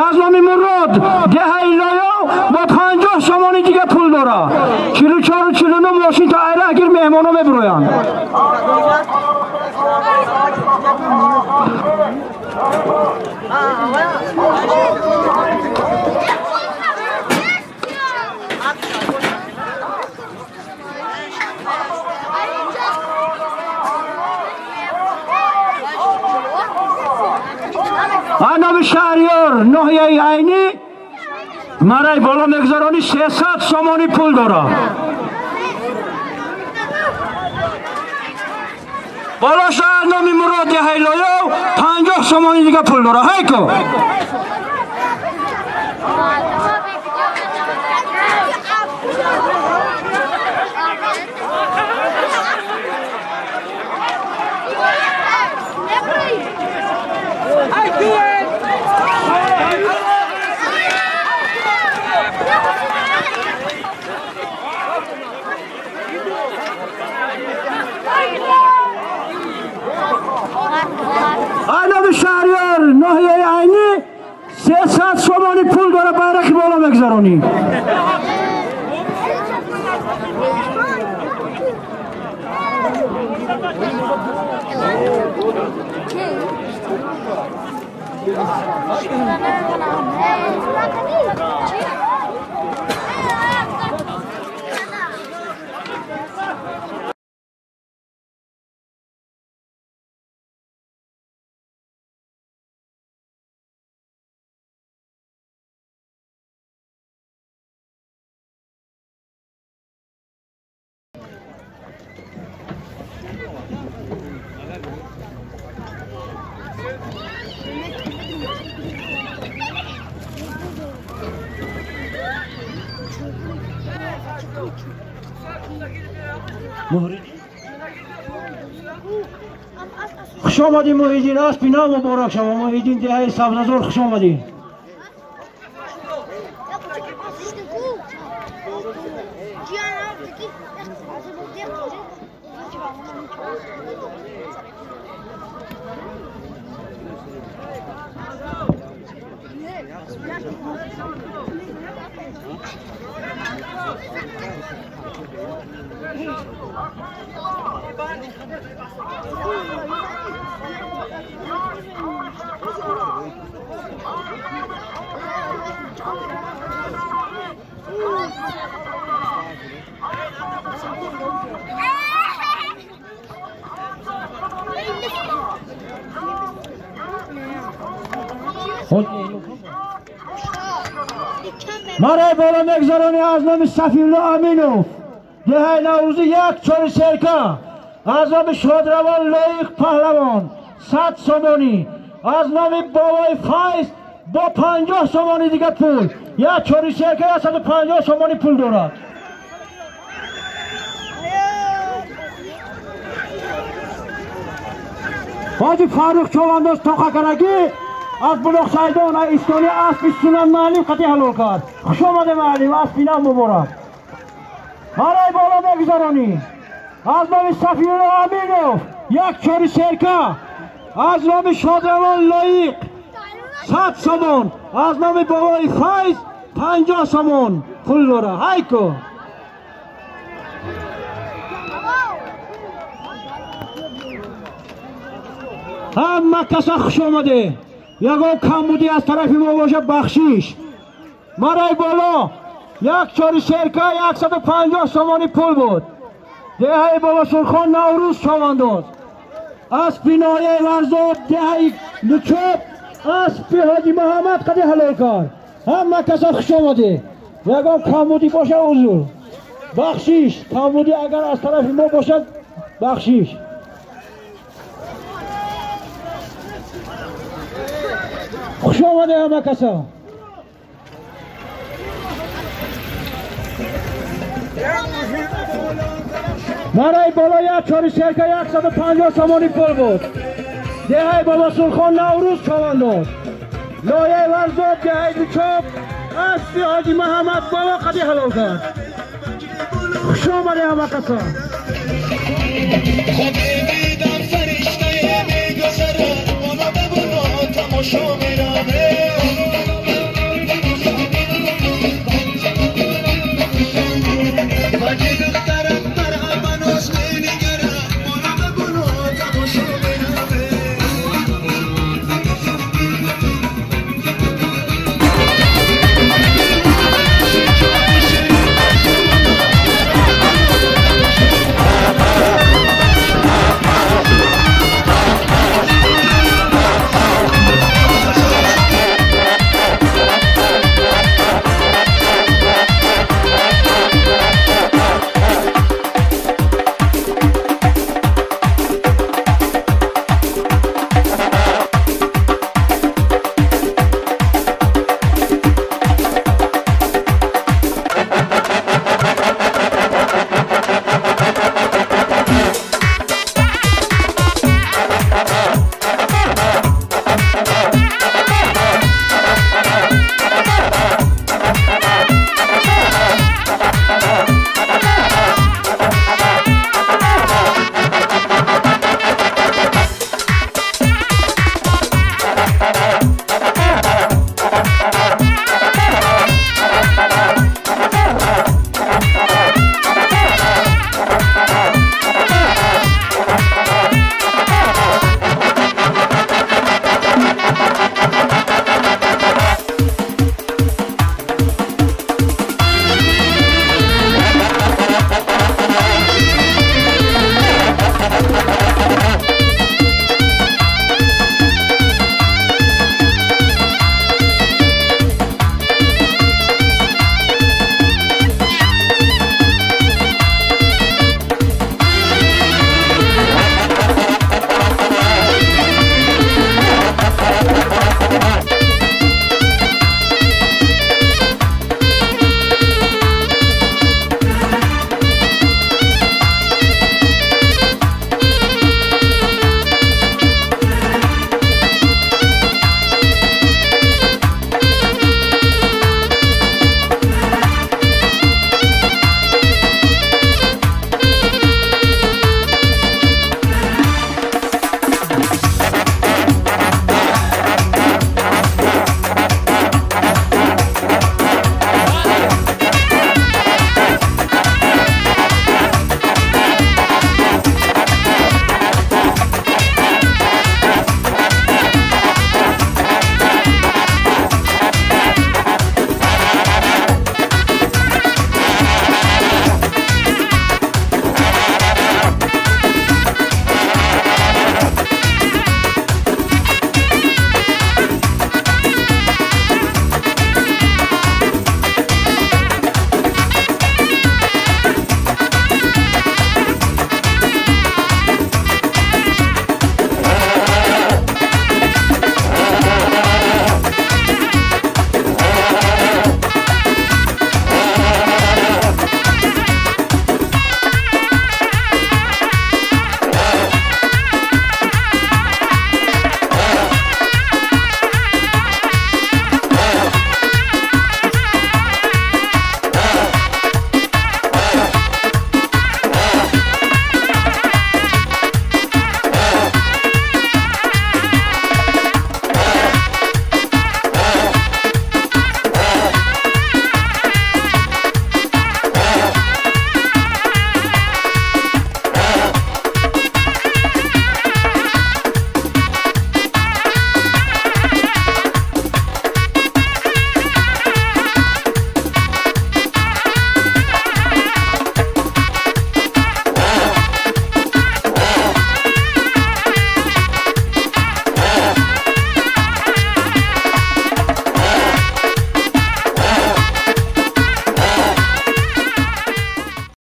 [SPEAKER 1] Аз номи Мурод деҳаи Лоё бо 50 сомонӣ дига пул дорад. 44 49 мошин та айра гир меҳмоно мебуроянд. Номи Шаҳриёр ноҳияи Айнӣ марай боло мегузаронӣ 300 сомонӣ пул дорад. Болоша номи Мурод деҳаи Лоёв 50 сомонӣ дига пул дорад. Ҳайко. Номи Шаҳриёр ноҳияи Айнӣ 300 сомонӣ пул дорад, байрақи боло мегузаронӣ. Хуш омадӣ Муҳиддин, аспи нав муборак шава. Муҳиддин деҳаи Сабзазор, хуш омадӣ. Марай боло мегузаронӣ аз номи Сафиулло Аминов деҳаи Наврӯзӣ як чори серка, аз номи Шодравон Лоиқ Паҳлавон 100 сомонӣ, аз номи Бобои Файз бо 50 сомонӣ дига пул, як чори серка 150 сомонӣ пул дорад. Ҳоҷи Фаррух Човандоз тоқакарагӣ аз Булоқсайдон истони аспи Сунан маълим қатъи ҳалол кард. Хуш омаде маълим, аспи нав муборак. Марай боло мегузаронӣ аз номи Сафиулло Аминов як чори серка, аз номи Шодравон Лоиқ 100 сомон, аз номи Бобои Файз 50 сомон пул дорад. Ҳайко. Ҳама каса хуш омаде. Ягон камбудӣ аз тарафи мо бошад, бахшиш. Марай боло як чори серка 150 сомонӣ пул буд. Деҳаи Бобосурхон Наврӯз чавандоз. Аспи ноҳияи Варзоб деҳаи Лучоб аспи Ҳоҷи Муҳаммад қади ҳалол кард. Ҳама каса хуш омадед. Ягон камбудӣ бошад узр. Бахшиш, камбудӣ агар аз тарафи мо бошад бахшиш. Хуш омадед ҳама каса. Барои болои як чори серка 150 сомонӣ пул буд. Деҳаи Бобосурхон Наврӯз чавандоз. Ноҳияи Варзоб деҳаи Лучоб аспи Ҳоҷи Муҳаммад бобо қади ҳалол кард. Хуш омадед ҳама каса.